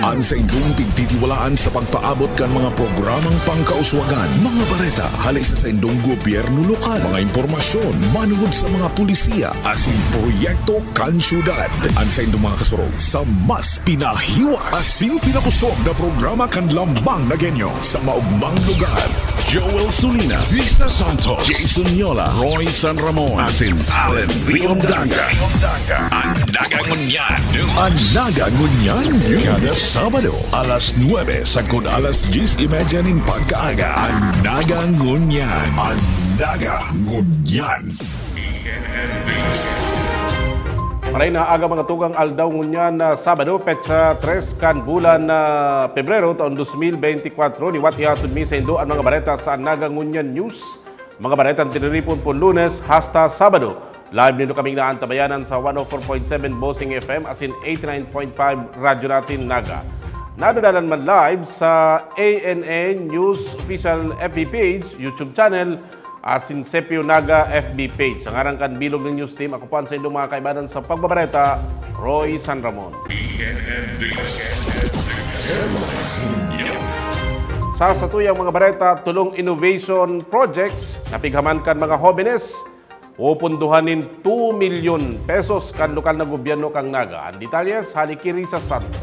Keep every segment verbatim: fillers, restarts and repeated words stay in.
An saindong pigtitiwalaan sa pagpaabot kan mga programang pangkauswagan, mga bareta hali sa saindong gobyerno lokal, mga impormasyon manungod sa mga pulisiya asin proyekto kan syudad. An saindong mga kasurog sa mas pinahiwas asin pinakosog na programa kan Lambang na Genyo sa maugmang lugar. Joel Sulina, Risa Santos, Jason Yola, Roy San Ramon, asin Allen Riondanga. An Naga Ngunyan. An Naga Ngunyan. Kada Sabado, alas nuebe sagkod alas dyes y media nin pagkaaga. An Naga Ngunyan. An Naga Ngunyan. Maray na aga, mga tugang. Aldaw ngunyan na Sabado, petsa tres kan bulan na Pebrero, taon dos mil beintikwatro. Liwat ihatod mi saindo an mga bareta sa Naga Ngunyan News. Mga baretang tiniripon po Lunes hasta Sabado. Live nindo kaming naantabayanan sa one oh four point seven Bossing F M asin eighty-nine point five Radyo Natin Naga. Nadadalan man live sa A N A News Official F B page, YouTube channel, asin Sepio Naga F B page. Sa ngaran kan bilog nin news team, ako po an saindong mga kaibanan sa pagbabareta, Roy San Ramon. Sa satuyang mga bareta, tolong innovation projects na pighaman kan mga hobenes, pupundohan nin two milyon pesos kan lokal na gobyerno kan Naga. An detalyes, hali ki Risa Santos.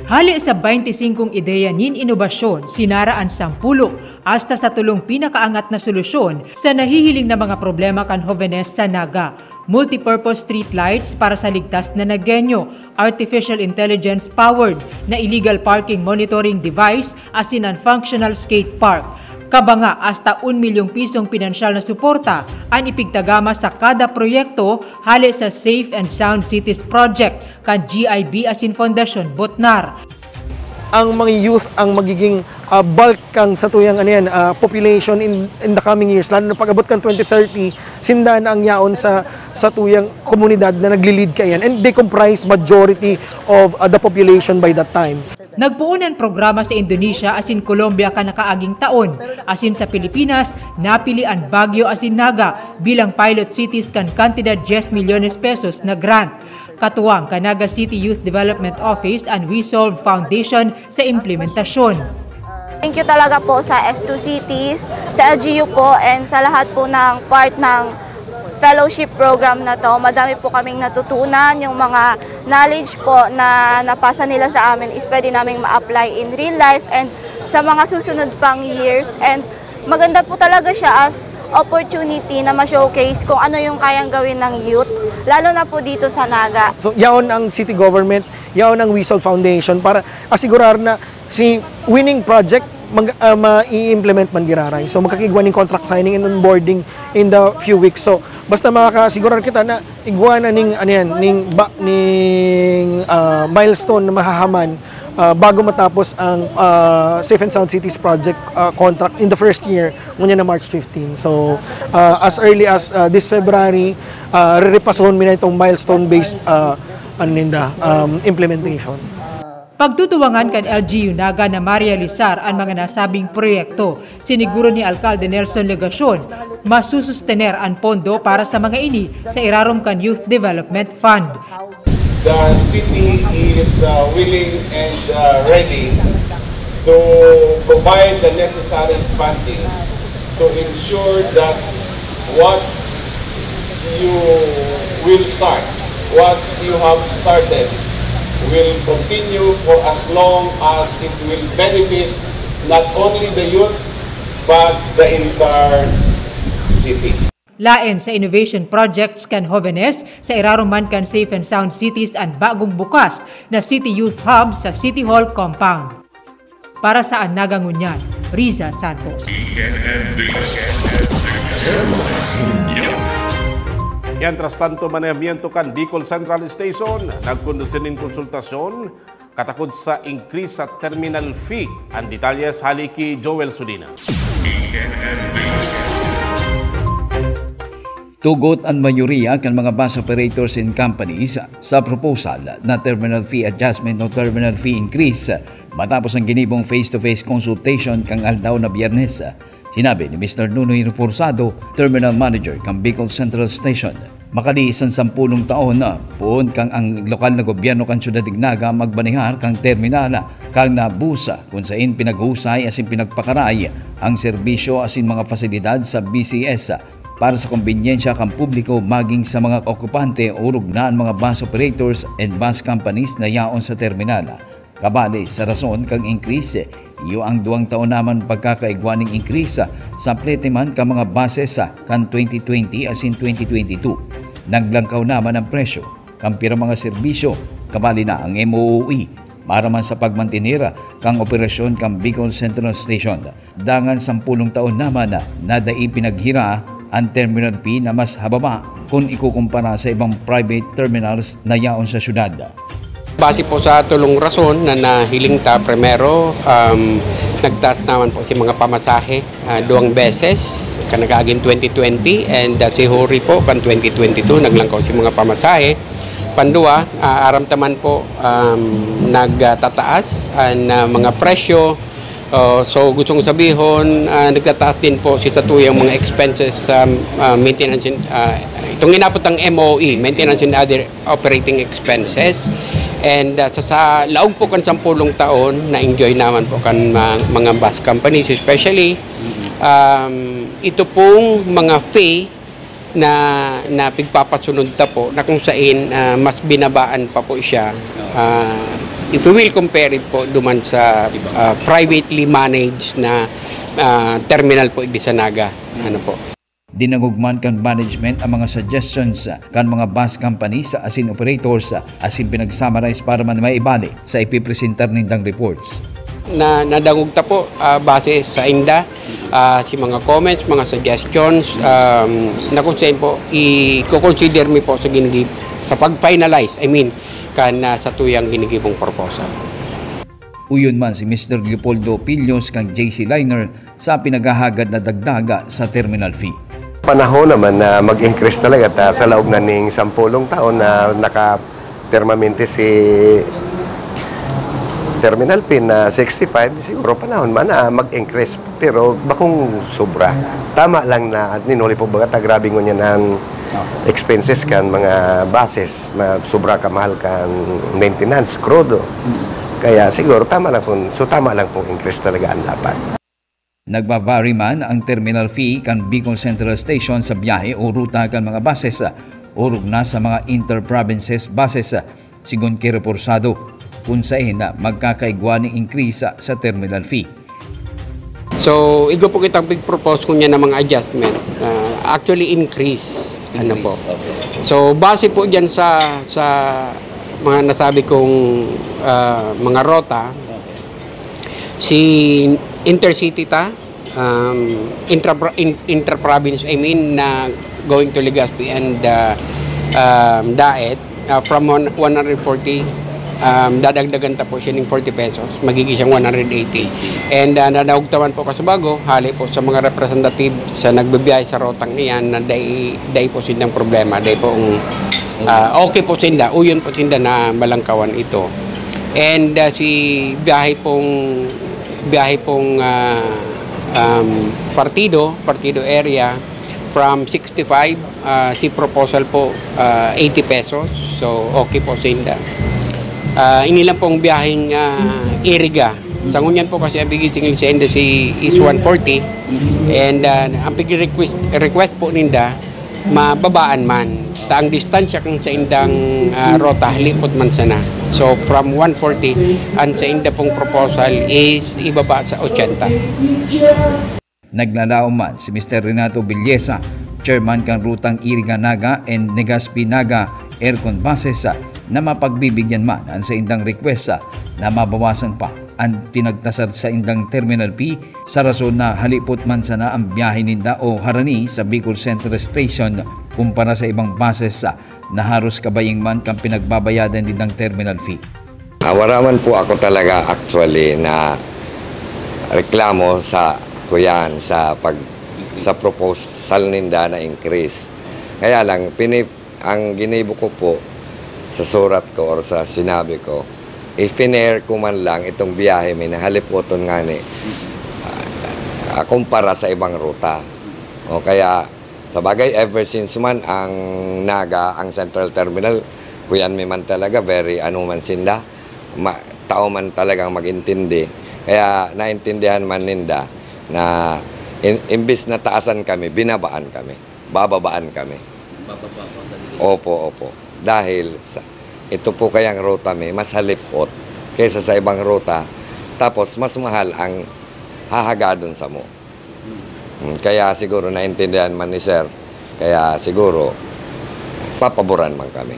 Hali sa baynte singkong ideya nin inobasyon, sinara an sampulo hasta sa tolong pinakaangat na solusyon sa nahihiling na mga problema kan hobenes sa Naga. Multipurpose street lights para sa ligtas na Nagueño, artificial intelligence-powered na illegal parking monitoring device asin an functional skate park. Kabanga hasta un milyong pisong pinansyal na suporta an ipigtagama sa kada proyekto hale sa Safe and Sound Cities Project kan G I B asin Fondasyon Botnar. Ang mga youth ang magiging, ah, bulk kan satuyang, ano yan, ah, population in, in the coming years, lalo na pag-abot kan twenty thirty, sinda na ang yaon sa satuyang komunidad na nagli-lead kaiyan, and they comprise majority of, ah, the population by that time. Nagpoon an programa sa Indonesia asin Colombia kan nakaaging taon, asin sa Pilipinas, napili an Baguio asin Naga bilang pilot cities kan kantidad dyes milyones pesos na grant. Katuwang kan Naga City Youth Development Office an WeSolve Foundation sa implementasyon. Thank you talaga po sa S two Cities, sa L G U po, and sa lahat po ng part ng fellowship program na 'to. Madami po kaming natutunan, yung mga knowledge po na napasa nila sa amin is pwede naming ma-apply in real life and sa mga susunod pang years, and maganda po talaga siya as opportunity na ma-showcase kung ano yung kayang gawin ng youth, lalo na po dito sa Naga. So, yaon ang city government, yaon ang WeSolve Foundation para asigurar na si winning project mag-, ah, ma-i-implement man giraray. So, magkakigwa ning contract signing and onboarding in the few weeks. So, basta makakaasigurar kita na igwa na ning, ano yan, ning ba-, ning, ah, milestone na mahahaman, ah, bago matapos ang, ah, Safe and Sound Cities Project, ah, contract in the first year, ngunyan na March fifteen. So, ah, as early as, ah, this February, ah, rerepasahon mi na itong milestone-based, ah, ano ninda, um, implementation. Pagtutuwangan kan L G U Naga na marealisar an mga nasabing proyekto, siniguro ni Alkalde Nelson Legacion, masusustener an pondo para sa mga ini sa irarom kan Youth Development Fund. The city is, uh, willing and, uh, ready to provide the necessary funding to ensure that what you will start, what you have started, will continue for as long as it will benefit not only the youth, but the entire city. Laen sa innovation projects kan hobenes, sa irarom man kan Safe and Sound Cities an bagong bukas na City Youth Hub sa City Hall compound. Para sa An Naga Ngunyan, Riza Santos. Mientras tanto, manehamiento kan Bicol Central Station, nagkondusir nin konsultasyon katakod sa increase sa terminal fee. An detalyes hali ki Joel Sudina. Tugot an mayoriya kan mga bus operators and companies sa proposal na terminal fee adjustment o terminal fee increase matapos ang ginibong face-to-face consultation kan aldaw na Biyernes. Sinabi ni Mister Nunoy Reforzado, Terminal Manager kan Bicol Central Station. Makalisan sampolong taon na, poon kan ang lokal na gobyerno kan Syudad de Naga magmanehar kan terminal kan bus, kun saen pinaghusay asin pinagpakaray ang serbisyo asin mga pasilidad sa B C S para sa kombenyensya kan publiko maging sa mga okupante, orog na an mga bus operators and bus companies na yaon sa terminal. Kabali sa rason kan increase, iyo ang duwang taon naman pagkakaigwa nin increase sa plete man kan mga buses kan twenty twenty asin twenty twenty-two. Naglangkaw naman ang presyo kan pira mga serbisyo, kabali na ang M O O E, para man sa pagmantener kan operasyon kan Bicol Central Station. Dangan sampolong taon naman na dai pinaghira an terminal fee na mas hababa kun ikukumpara sa ibang private terminals na yaon sa syudad. Base po sa tulong rason na nahiling ta, primero, um, nagtaas naman po si mga pamasahe, ah, duwang beses, kan nag-aaging twenty twenty and, ah, si Huri po kan twenty twenty-two, naglangkaw si mga pamasahe. Pandua, ah, aram ta man po, um, nagtataas an, ah, mga presyo. Oh, so, gustong sabihon, ah, nagtataas din po si satuyang mga expenses sa, ah, maintenance and, ah, itong inapot ng M O E, maintenance and other operating expenses. And, ah, sa, sa laog po kan sampolong taon, na-enjoy naman po kan ma-, mga bus companies, especially, um, ito pong mga fee na, na pigpapasunod ta po, na kung sain, ah, mas binabaan pa po siya. Oo. Ah, if we will compare it po duman sa, Iba. ah, privately managed na, ah, terminal po, igdi sa Naga. Mm. Ano po? Dinangog man kan management ang mga suggestions kan mga bus companies asin operators asin pinag-summarize para man maibali sa ipipresentar nindang reports. Na, nadangog ta po, ah, base sa inda, ah, si mga comments, mga suggestions, um, na kung sain po, i-consider mi po sa ginigi-, sa pag-finalize, I mean, kan, ah, satuyang ginigibong proposal. Uyon man si Mister Leopoldo Pillos kan J C Liner sa pinaghahagad na dagdag sa terminal fee. Panahon naman na mag-increase talaga ta sa laog na ning sampolong taon na naka-, permanente si terminal fee na sixty-five, siguro panahon man na mag-increase, pero bakong sobra. Tama lang na, at ninuli po baga ta, grabe ngunyan ang expenses kan mga buses, ma-, sobra kamahal kan maintenance, krudo. Kaya siguro tama lang pong, so tama lang pong increase talaga ang dapat. Nagba-vary man ang terminal fee kan Bicol Central Station sa biyahe o ruta kan mga buses, orog na sa mga inter-provinces buses, sigon ki Reporsado, kun saen na magkakaigwa nin increase sa terminal fee. So, igwa po kitang pig-propose ngunyan na mga adjustment. Ah, actually, increase. Ano po? Increase, okay. So, base po dyan sa, sa mga nasabi kong, ah, mga rota, si intercity ta, um, intra-, in-, intra-province, I mean, na going to Legazpi and, uh, um, Daet, uh, from one, one hundred forty, um, dadagdagan ta po siya ng forty pesos, magiging siyang one hundred eighty. And, uh, nanaog ta man po kasubago, hali po sa mga representative sa nagbibiyahe sa rotang iyan na dai, dai po sindang problema, dai po ang, uh, okay po sinda, uyon po sinda na malangkawan ito. And, uh, si biyahe pong, biyahe pong, uh, um, partido, partido area, from sixty-five, ah, si proposal po, ah, eighty pesos. So, okay po sa inda. Ah, ini lang pong biyaheng, ah, Iriga. Sa ngunyan po kasi ang bigay singil sa inda si is one forty. And, ah, ang pig-request, request po ninda, mababaan man. Ta ang distansya kang sa indang, ah, rota, halipot man sana. So, from one forty, ang sa inda pong proposal is ibaba sa ochenta. Naglalaom man si Mister Renato Villesa, chairman kan rutang Iriga-Naga and Legazpi-Naga Aircon Buses, na mapagbibigyan man an saindang request na mabawasan pa an pinagtasar saindang terminal fee sa rason na halipot man sana an biyahe ninda o harani sa Bicol Central Station kumpara sa ibang buses na haros kabaying man kan pinagbabayadan nindang terminal fee. Ah, wala man po ako talaga actually na reklamo sa kuyan, sa pag, sa proposal ninda na increase. Kaya lang, pini-, ang ginibo ko po sa surat ko or sa sinabi ko, i-fair ko man lang itong biyahe mi na halipoton ngani, ah, kumpara sa ibang ruta. O kaya, Sabagay, ever since man ang Naga, ang Central Terminal, kuyan mi man talaga, very ano man sinda, ma-, tao man talagang mag-intindi. Kaya naintindihan man ninda na in-, imbis na taasan kami, binabaan kami, bababaan kami. Bababa po ang dali. Opo, opo. Dahil sa, ito po kayang ruta mi, mas halipot kaysa sa ibang ruta. Tapos, mas mahal ang hahagadon samo. Hmm, kaya siguro naintindihan man ni Sir. Kaya siguro, papaboran man kami.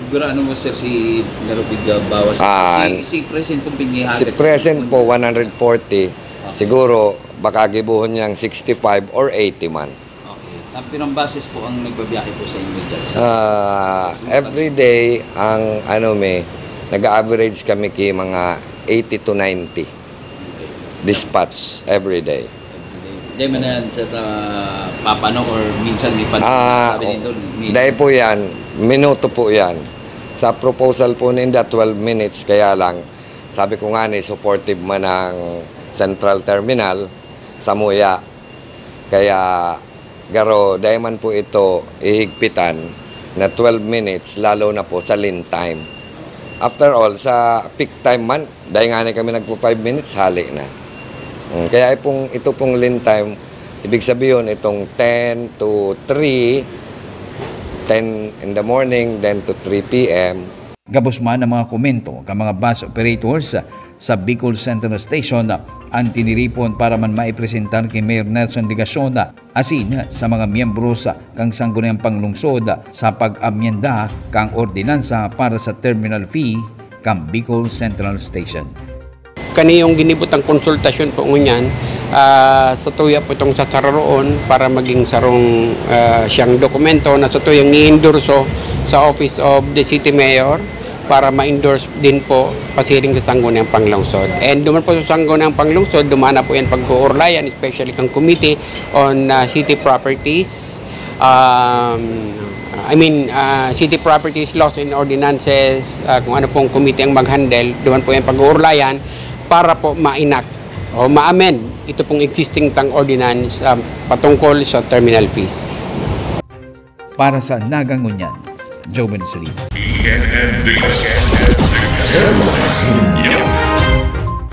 Pero ano mo, sir, si Narupig, ah, Bawas? Ah, Si, si President po, si pinihagad sa present po, one hundred forty. Okay. Siguro, baka gibuhon niyang sixty-five or eighty man. Okay. Ah, pirang basis po ang nagbabiyahe po sa inyo dyan, sir? Ah, every day, ang ano mi, nag-average kami ki mga eighty to ninety dispatch every day. Di man yan sa ta-, papano or minsan may pan-, Ah, sabi o, nito, may dahil po yan, minuto po yan. Sa proposal po ninda, twelve minutes, kaya lang, sabi ko nga ni, supportive man ang Central Terminal, samuya. Kaya, garo, dahil man po ito ihigpitan na twelve minutes, lalo na po sa lean time. After all, sa peak time man, dahil nga na kami nagpo five minutes, hali na. Mm, kaya ipong, ito pong lean time, ibig sabihin, itong ten to three, ten in the morning, then to three p m. Gabos man ang mga komento kan mga bus operators sa Bicol Central Station, an tiniripon para man maipresentar ki Mayor Nelson Legacion asin sa mga miyembro sa kan Sangguniang Panglungsod sa pag-amyenda kan ordinansa para sa terminal fee kan Bicol Central Station. Kaniyong ginibot ang konsultasyon po ngunyan, ah, sa tuya po itong sasararoon para maging sarong, ah, siyang dokumento na sa tuyang i-endorso sa Office of the City Mayor para ma-endorse din po pasiring sa Sangguniang Panglungsod. And duman po sa Sangguniang Panglungsod, duman na po yan pag-uurlayan, especially kang Committee on, ah, City Properties, um, I mean, ah, City Properties Laws and Ordinances, ah, kung ano pong committee ang mag-handle, duman po yan pag-uurlayan para po ma-enact o ma-amend ito pong existing tang ordinance, ah, patungkol sa terminal fees. Para sa Naga Ngunyan, Joven Solido.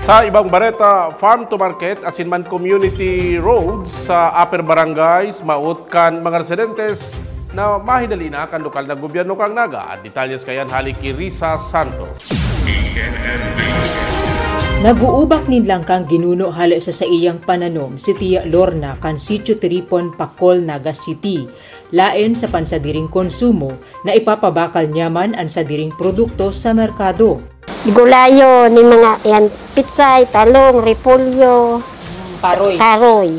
Sa ibang bareta, farm to market asin man community roads sa upper barangays, maot kan mga residentes na mahidali na kan lokal na gobyerno kan Naga. An detalyes kaiyan hale ki Risa Santos. Nag-uubak nin langkang ginuno hale sa saiyang pananom si Tia Lorna kan Sitio Tripon, Pacol, Naga City. Laen sa pansadiring konsumo na ipapabakal niya man an sadiring produkto sa merkado. Gulayon, ni mga yan, pitsay, talong, repolyo, Paroy. Karoy.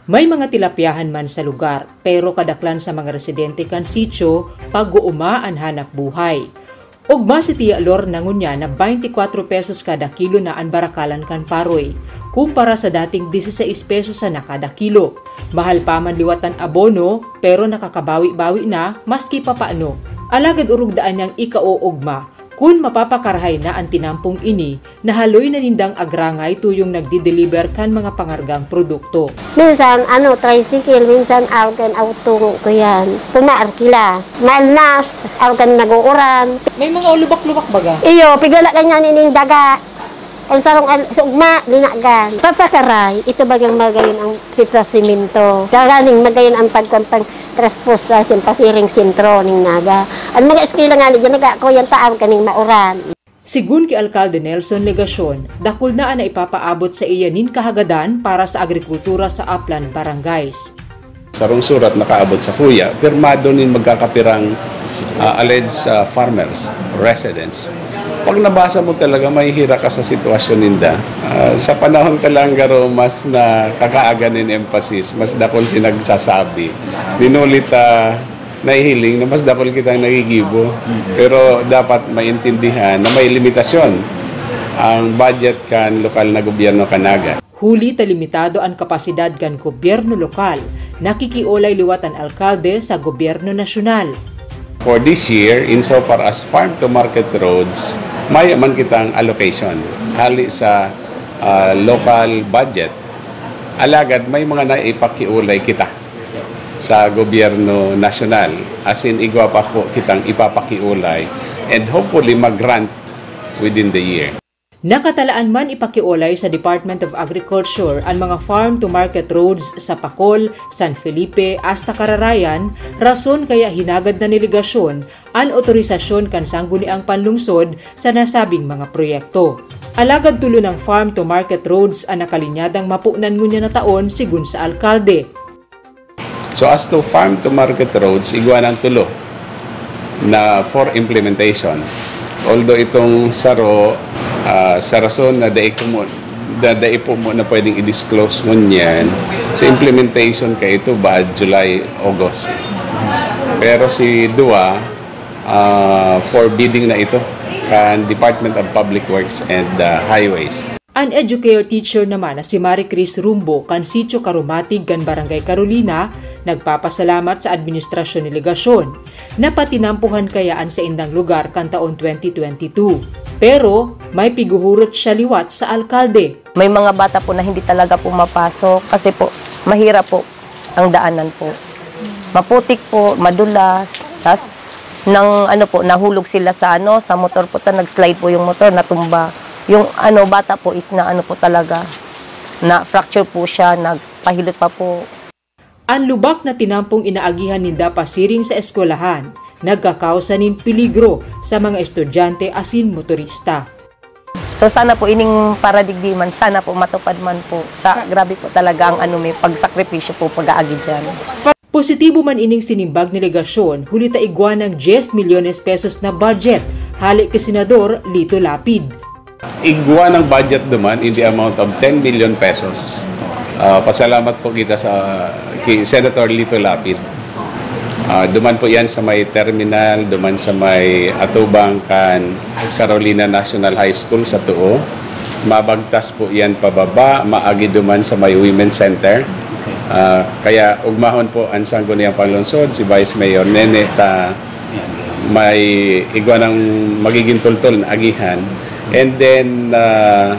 May mga tilapyahan man sa lugar, pero kadaklan sa mga residente kan sitio, pag-uuma an hanap buhay. Ugma si Tia Lorna ngunyan na baynti kwatro pesos kada kilo na an barakalan kan paroy, kumpara sa dating dieciséis pesos sana kada kilo. Mahal pa man liwat an abono, pero nakakabawi-bawi na maski papaano. Alagad orog daan niyang ikaoogma kun mapapakarahay na an tinampong ini na haloy na nindang agrangay tuyong nagdi-deliver kan mga pangargang produkto. Minsan, ano, tricycle, minsan arog kan auto ko yan. Kung naarkila, malnas, arog kan nag-uuran. May mga ulubak-lubak baga? Iyo, pigala ka niya nining daga. Ang sarong al-, sa ugma, linagan. Papakaray, ito bagang magayon ang sitwasimento. Kaganing magayon ang pagkumpang transportasyon pasiring sentro ning Naga. Ang mga eskwela nga ni dyan, nagakuyan taon kaning mauran. Sigun ki Alkalde Nelson Legacion, dakul na an naipapaabot saiya nin kahagadan para sa agrikultura sa Aplan Barangays. Sarong surat nakaabot sakuya, pirmado nin magkakapirang, ah, alleged, ah, farmers, residents. Pag nabasa mo talaga, mahihira ka sa sitwasyon ninda. Ah, sa panahon ka lang, garo, mas nakakaaga nin emphasis, mas dakul si nagsasabi. Dinuli ta nahihiling na mas dakul kitang nagigibo. Pero dapat maintindihan na may limitasyon ang budget kan lokal na gobyerno kan Naga. Huli ta limitado an kapasidad kan gobyerno lokal, nakikiolay liwat an alkalde sa gobyerno nasyonal. For this year, insofar as farm to market roads, may man kitang allocation hali sa, ah, local budget. Alagad may mga naipakiolay kita. sa gobyerno nasyonal. As in, igwa pa po kitang ipapakiulay and hopefully mag-grant within the year. Nakatalaan man ipakiolay sa Department of Agriculture an mga farm-to-market roads sa Pacol, San Felipe, hasta Cararayan, rason kaya hinagad na ni Legacion an otorisasyon kan sangguniang panlungsod sa nasabing mga proyekto. Alagad tulo nang farm-to-market roads an nakalinyadang mapunan ngunyan na taon, sigun sa alkalde. So as to farm to market roads, igwa ng tulo na for implementation. Although itong saro, ah, sa rason na dai ko mo, da, dai po mo na pwedeng i-disclose ngunyan, sa implementation ka ito ba July, August. Pero si Dua, ah, for bidding na ito kan Department of Public Works and ah, Highways. An educare teacher naman na si Marie Chris Rumbo kan Sitio Karumatig kan Barangay Carolina nagpapasalamat sa administrasyon ni Legacion na patinampuhan kaya an saindang lugar kan taon twenty twenty-two. Pero may piguhurot siya liwat sa alkalde. May mga bata po na hindi talaga pumapasok kasi po mahirap po ang daanan po. Maputik po, madulas, tas nang ano po, nahulog sila sa ano, sa motor po, ta nag-slide po yung motor, natumba. Yung ano, bata po is na ano po talaga, na fracture po siya, nagpahilot pa po. An lubak na tinampong inaagihan ninda pasiring sa eskwelahan, nagkakausa nin peligro sa mga estudyante asin motorista. So sana po ining paradigdiman, sana po matupad man po. Ta, grabe po talaga ang ano, may pagsakripisyo po pag-aagi dyan. Positibo man ining sinimbag ni Legacion, huli ta igwa nang diyes milyones pesos na budget hale ki Senador Lito Lapid. Igwa ng budget duman in the amount of ten million pesos. Ah, pasalamat po kita sa ki Senator Lito Lapid. Ah, duman po yan sa may terminal, duman sa may atubang kan Carolina National High School sa Tuo. Mabagtas po yan pababa, maagi duman sa may Women's Center. Ah, kaya ugmahon po ang Sangguniang Panlungsod, si Vice Mayor Nene, ta may igwa ng magiging tultol na agihan. And then, ah,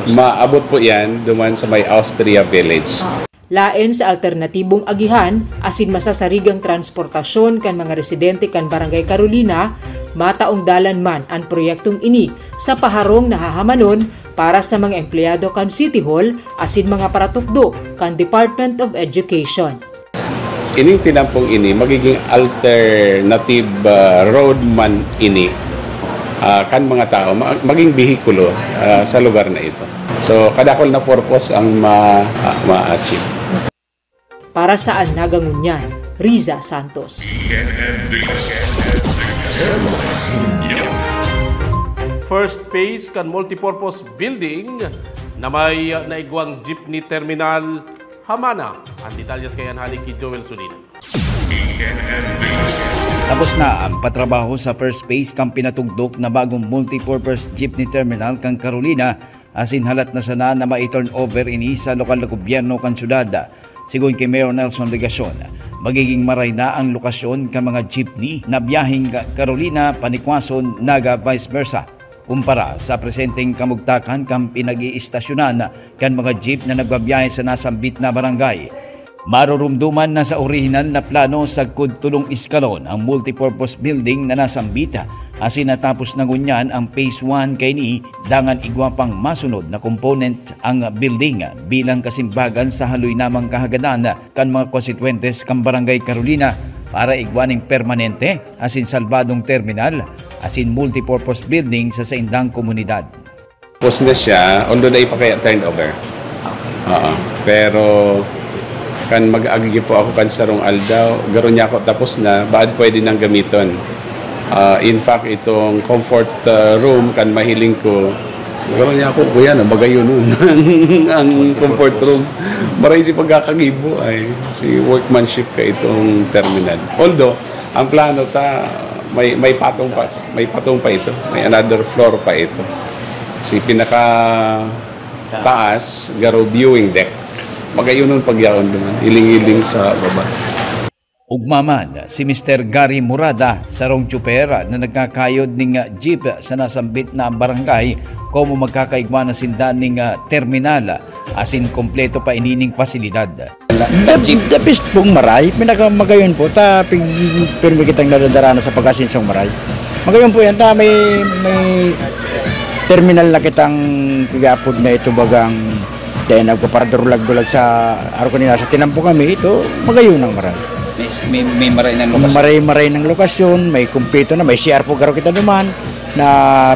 maabot po yan duman sa may Austria Village. Laen sa alternatibong agihan asin masasarigang transportasyon kan mga residente kan Barangay Carolina, mataong dalan man an proyektong ini sa paharong na hahamanon para sa mga empleyado kan City Hall asin mga paratukdo kan Department of Education. Ining tinampong ini magiging alternative ah, road man ini ah, kan mga tao, ma- maging behikulo ah, sa lugar na ito. So, kadakol na purpose ang ma- ah, ma-achieve. Para sa An Naga Ngunyan, Riza Santos. First phase kan multipurpose building na may ah, naigwang jeepney terminal Hamana. Ang detalyes kaiyan hali ki Joel Sulina. Tapos na ang patrabaho sa first phase kan pinatugdok na bagong multipurpose jeepney terminal kan Carolina, asin halat na sana na mai-turnover ini sa lokal na gobyerno kan syudad. Sigon ki Mayor Nelson Legacion, magiging maray na ang lokasyon kan mga jeepney na biyaheng Carolina, Panikwason, Naga, vice versa. Kumpara sa presenteng kamugtakan kan pinag-iistasyonan kan mga jeep na nagbabiyahe sa nasambit na barangay. Marurumduman na sa orihinal na plano sagkod tolong eskalon ang multipurpose building na nasambit, asin natapos na ngunyan ang phase one kaini, dangan igwa pang masunod na component ang building bilang kasimbagan sa haloy namang kahagadan kan mga konstituyentes kan Barangay Carolina para igwa ning permanente asin salbadong terminal asin multipurpose building sa saindang komunidad. Tapos na siya, although dai pa kaya turnover. Oo. Pero kan mag-agi po ako kan sarong aldaw, garo niya ako tapos na, baad pwede nang gamiton. Ah, in fact, itong comfort ah, room kan mahiling ko, garo niya ako, kuya, na bagayonon ang, ang comfort room. Maray si pagkakagibo ay si workmanship ka itong terminal. Although, ang plano ta may may patong pa, may patong pa ito. May another floor pa ito. Si pinaka taas, garo viewing deck. Magayonon pagyaon duman, iling-iling sa baba. Ugma man, si Mister Gary Murada, sarong tsuper na nagkakayod ning jeep sa nasambit na barangay, komo magkakaigwa na sinda ning terminal, asin kompleto pa inining pasilidad. The, the best pong Maray, pinakamagayon po, ta pig-, pirmi kitang nadadaranan sa pag-asensong Maray. Magayon po yan, ta may, may terminal na kitang pig-aapod na ito bagang dahil nagpapardulag-dulag sa araw kanina sa tinampo kami, ito magayon ang Maray. May, may, may Maray ng lokasyon. Maray-maray ng lokasyon, may kumpleto na, may C R po garo kita duman, na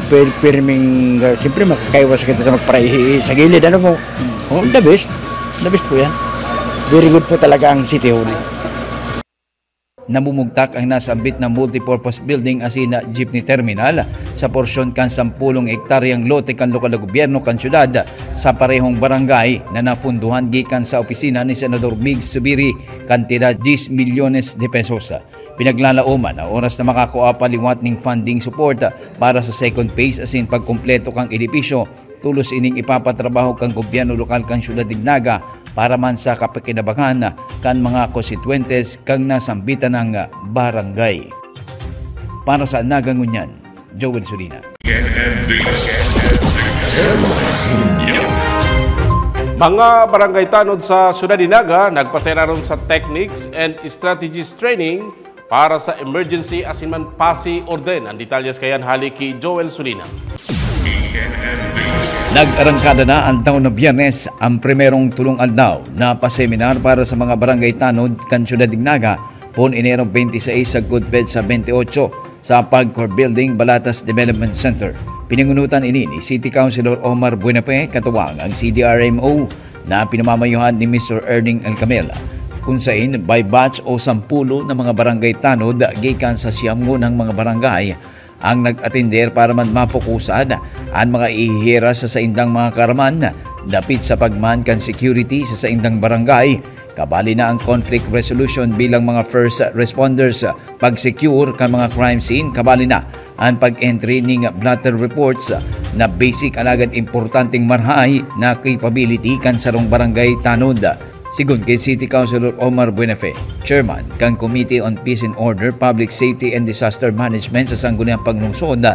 pir-, pirming, uh, siyempre makakaiwas kita sa magparaihi sa gilid, ano po? Hmm. Oh, the best. The best po yan. Very good po talaga ang City Hall. Namumugtak ang nasambit na multipurpose building asin na jeepney terminal sa porsyon kan sampulong ektaryang lote kan lokal na gobyerno kan syudad sa parehong barangay na napunduhan gikan sa opisina ni Senador Migs Zubiri, kantidad diyes milyones de pesos. Pinaglalaoman na oras na makakua pa liwat ning funding support para sa second phase asin pagkumpleto kan edipisyo, tolos ining ipapatrabaho kan gobyerno lokal kan syudad nin Naga para man sa kapakinabangan kan mga konstituyentes kan nasambitan na barangay. Para sa Naga Ngunyan, Joel Solina. Mga barangay tanod sa syudad nin Naga nagpaseraron sa Techniques and Strategies Training para sa emergency asin man pasi orden. Ang detalyes kayan hali ki Joel Solina. Nag-arangkada na aldaw na Biyernes ang primerong tulong aldaw na paseminar para sa mga barangay tanod kan syudad nin Naga, poon Enero twenty-six sagkod petsa twenty-eight sa Pagcor Building, Balatas Development Center. Pinangunutan ini ni City Councilor Omar Buenafe, katuwang ang C D R M O na pinamamayohan ni Mister Erning Alcamel, kun sain by batch o sampulo na mga barangay tanod gikan sa siyam ngunang mga barangay ang nag-atender para man mafokusan an mga ihihira sa saindang mga kaaraman dapit sa pagman kan security sa saindang barangay, kabali na ang conflict resolution bilang mga first responders, pag-secure kan mga crime scene, kabali na an pag-entry ning blotter reports na basic alagad importanteng marahay na capability kan sarong barangay tanod. Sigon ki City Councilor Omar Buenafe, Chairman kan Committee on Peace and Order, Public Safety and Disaster Management sa Sangguniang Panglungsod,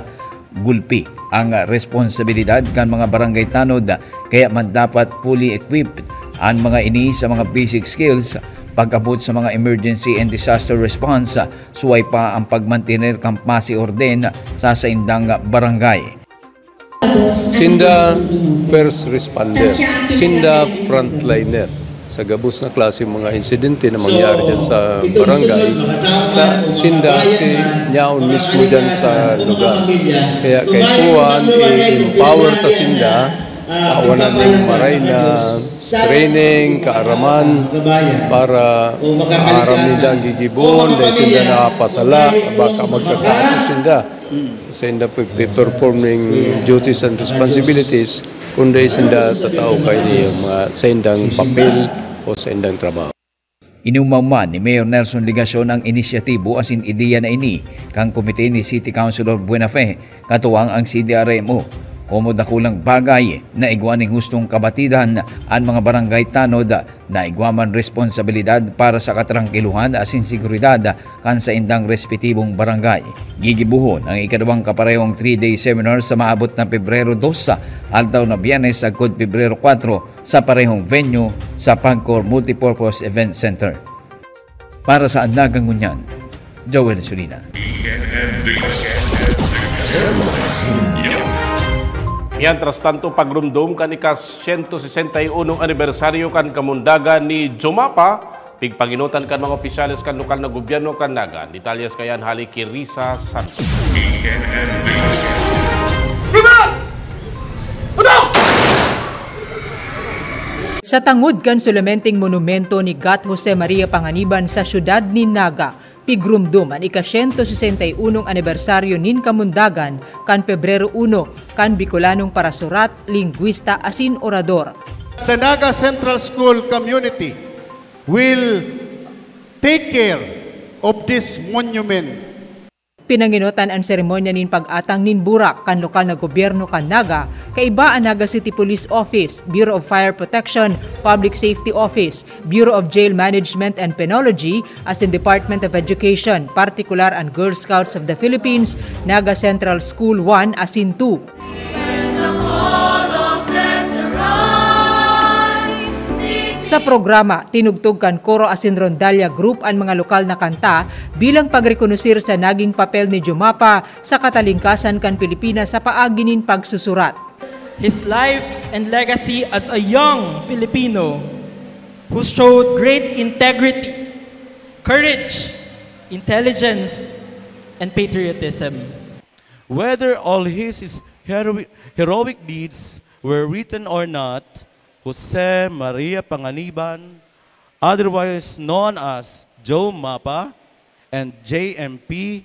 gulpi ang responsibilidad kan mga barangay tanod, kaya man dapat fully equipped an mga ini sa mga basic skills pag-abot sa mga emergency and disaster response, suway pa ang pagmantener kan pasi orden sa saindang barangay. Sinda first responder, sinda frontliner sa gabos na klase mga insidente na mangyari dyan sa barangay, na sinda si nyaon mismo dyan sa lugar. Kaya kaipuhan, i-empower ta sinda, awanan ning maray na training, kaaraman, para aram ninda ang gigibon, dahil sinda napasala, baka magkakaso sinda. Sa inda pagpe-perform ning duties and responsibilities, kundi sa inda tatao kaini mga sa indang papel o sa indang trabaho. Inumaw man ni Mayor Nelson Legacion ang inisyatibo asin ideya na ini kan komite ni City Councilor Buenafe, katuwang ang C D R M O. Komo dakulang bagay na igwa ning hustong kabatidan an mga barangay tanod na igwa man responsabilidad para sa katrangkiluhan asin seguridad kan saindang respetibong barangay. Gigibohon ang ikaduwang kaparehong three-day seminar sa maabot na Pebrero dos, aldaw na Biyernes, sagkod Pebrero kwatro, sa parehong venue sa Pagcor Multipurpose Event Center. Para sa Anagang Ngunyan, Joel Solina. Mientras tanto, pagrumdom kan ika-siyento sesenta y unong anibersaryo kan kamundagan ni Jomapa, pigpanginutan kan mga opisyales kan lokal na gobyerno kan Naga. Detalyes kayan hali ki Risa Santos. Sa tangod kan sulamenteng monumento ni Gat Jose Maria Panganiban sa siyudad nin Naga, pigrumdom an ika-siyento sesenta y unong anibersaryo nin Kamundagan kan Pebrero uno kan Bicolanong parasurat, lingwista asin orador. The Naga Central School community will take care of this monument. Pinanginutan an seremonya nin pag-atang nin burak kan lokal na gobyerno kan Naga, kaiba an Naga City Police Office, Bureau of Fire Protection, Public Safety Office, Bureau of Jail Management and Penology, asin Department of Education, partikular an Girl Scouts of the Philippines, Naga Central School one asin two. Sa programa, tinugtog kan koro asin rondalya group an mga lokal na kanta bilang pagrekonosir sa naging papel ni Jomapa sa katalingkasan kan Pilipinas sa paagi nin pagsusurat. His life and legacy as a young Filipino who showed great integrity, courage, intelligence, and patriotism. Whether all his heroic, heroic deeds were written or not, Jose Maria Panganiban, otherwise known as Joe Mapa and J M P,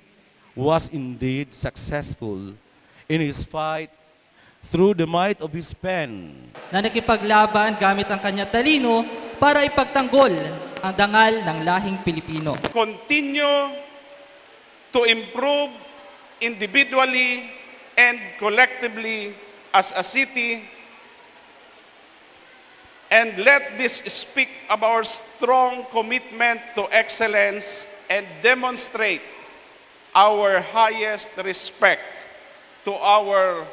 was indeed successful in his fight through the might of his pen. Na nakipaglaban gamit ang kanyang talino para ipagtanggol ang dangal ng lahing Pilipino. Continue to improve individually and collectively as a city, and let this speak of our strong commitment to excellence and demonstrate our highest respect to our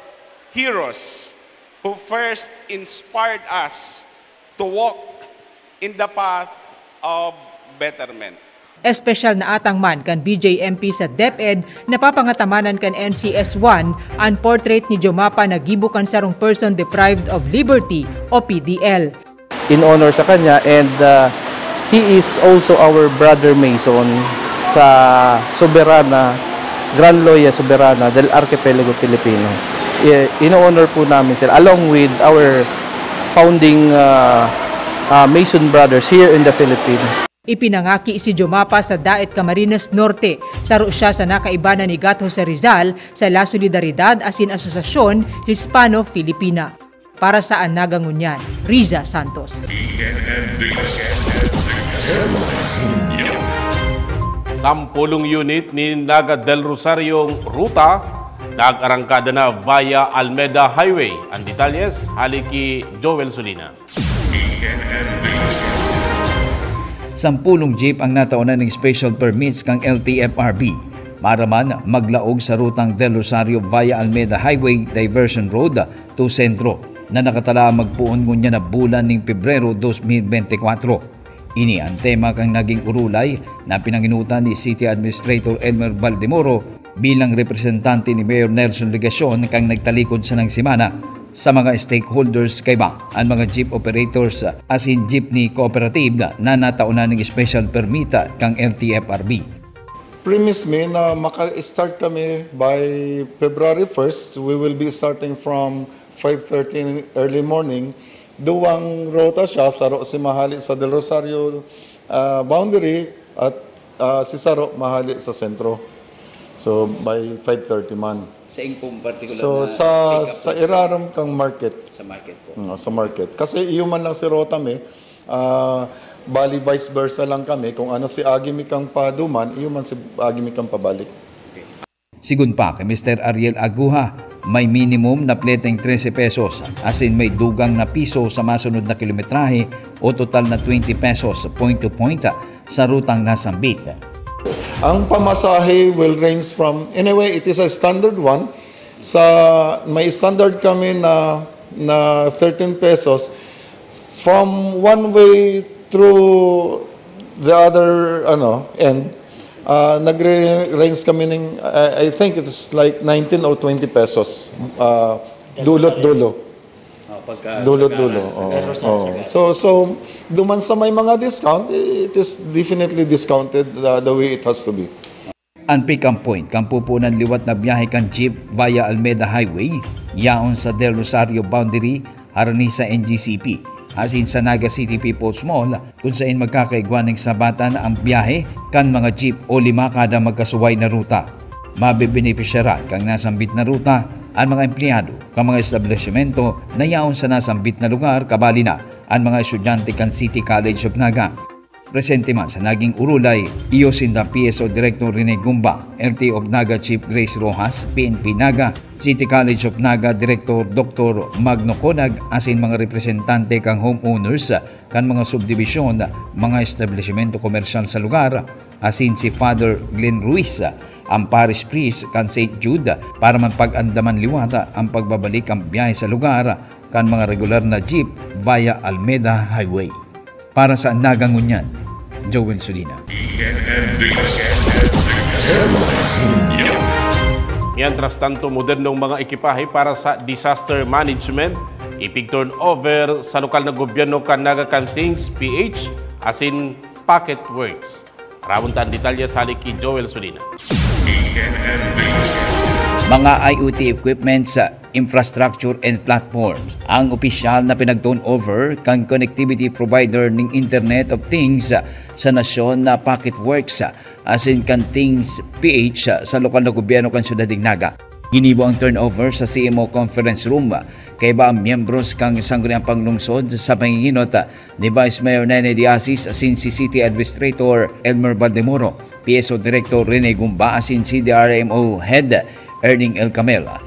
heroes who first inspired us to walk in the path of betterment. Espesyal na atang man kan B J M P sa DepEd na papangatamanan kan N C S one an portrait ni Jomapa na gibo kan sarong person deprived of liberty o P D L. In honor sa kanya, and uh, he is also our brother Mason sa Soberana, Gran Loya Soberana del Archipelago Filipino. I- In honor po namin sila along with our founding uh, uh, Mason brothers here in the Philippines. Ipinangaki si Jomapa sa Daet Camarines Norte. Saro siya sa nakaiba na ni Gatho sa Rizal sa La Solidaridad asin Asosasyon Hispano-Filipina. Para sa Anaga Ngunyan, Riza Santos. Sampulong unit ni Naga del Rosario ruta nag-arangkada na via Almeda Highway. Ang detalyes, hali ki Joel Solina. Sampulong jeep ang nataonan ning special permits kan L T F R B para man maglaog sa rutang Del Rosario via Almeda Highway Diversion Road to Centro, na nakatala magpoon ngunyan na bulan ning Pebrero dos mil bente kwatro. Ini an tema kan naging orolay na pinanginutan ni City Administrator Elmer Baldemoro bilang representante ni Mayor Nelson Legacion kan nagtalikod sanang semana. Sa mga stakeholders kaiba, an mga jeep operators asin jeepney cooperative na nataonan ning special permit kan L T F R B. Promise me na maka-start kami by February first. We will be starting from five thirty early morning. Duwang rota siya, saro si mahali sa Del Rosario ah, boundary at ah, si saro mahali sa sentro. So by five thirty man. Sa ingkong particular So na sa pick-up sa irarom kang market. Sa market po. Mm, sa market. Kasi iyo man lang si rota mi, ah, bali vice versa lang kami. Kung ano si agi mi kang paduman, iyo man si agi mi kang pabalik. Sigon pa ki Mister Ariel Aguha, may minimum na pleteng trese pesos asin may dugang na piso sa masunod na kilometrahe o total na twenty pesos point to point sa rutang nasambit. Ang pamasahe will range from, anyway, it is a standard one. Sa may standard kami na na thirteen pesos from one way through the other ano end, ah, nagre-range kami ng, I, I think it's like nineteen or twenty pesos, ah, dulot-dulo. Oh, pagka Dulot-dulo. pagka- Oo, pagka- oo. So so duman sa may mga discount, it is definitely discounted uh, the way it has to be. An pick-up point kan pupunan liwat na biyahe kan jeep via Almeda Highway, yaon sa Del Rosario boundary harani sa N G C P, asin sa Naga City People's Mall, kun sain magkakaigwa ning sabatan ang biyahe kan mga jeep o lima kada magkasuway na ruta. Mabebenepisyaran kan nasambit na ruta an mga empleyado kan mga establisimento na yaon sa nasambit na lugar, kabali na an mga estudyante kan City College of Naga. Presente man sa naging orolay, iyo sinda P S O Director Rene Gumba, L T O of Naga Chief Grace Rojas, P N P Naga, City College of Naga Director Doctor Magno Conag, asin mga representante kan homeowners kan mga subdibisyon, mga establisimento komersyal sa lugar, asin si Father Glenn Ruiz, ang parish priest kan Saint Jude, para man pag-andaman liwat ang pagbabalik kan biyahe sa lugar kan mga regular na jeep via Almeda Highway. Para sa Naga Ngunyan, Joel Solina. Mientras tanto, modernong mga ekipahe para sa disaster management ipig-turn over sa lokal na gobyerno kan Naga kan Things P H asin Pocket Works. Aramon ta an detalye sa hali ki Joel Solina. Mga I O T equipments, infrastructure and platforms ang opisyal na pinag-turn over kan connectivity provider ning Internet of Things sa nasyon na Pocket Works asin kan Things P H sa lokal na gobyerno kan syudad nin Naga. Ginibo ang turnover sa C M O Conference Room kaiba ang miyembros kan Sangguniang Panglungsod sa panginginot ni Vice Mayor Nene Diasis asin si City Administrator Elmer Valdemoro, P S O Director Rene Gumba asin C D R M O Head Erning El Camela.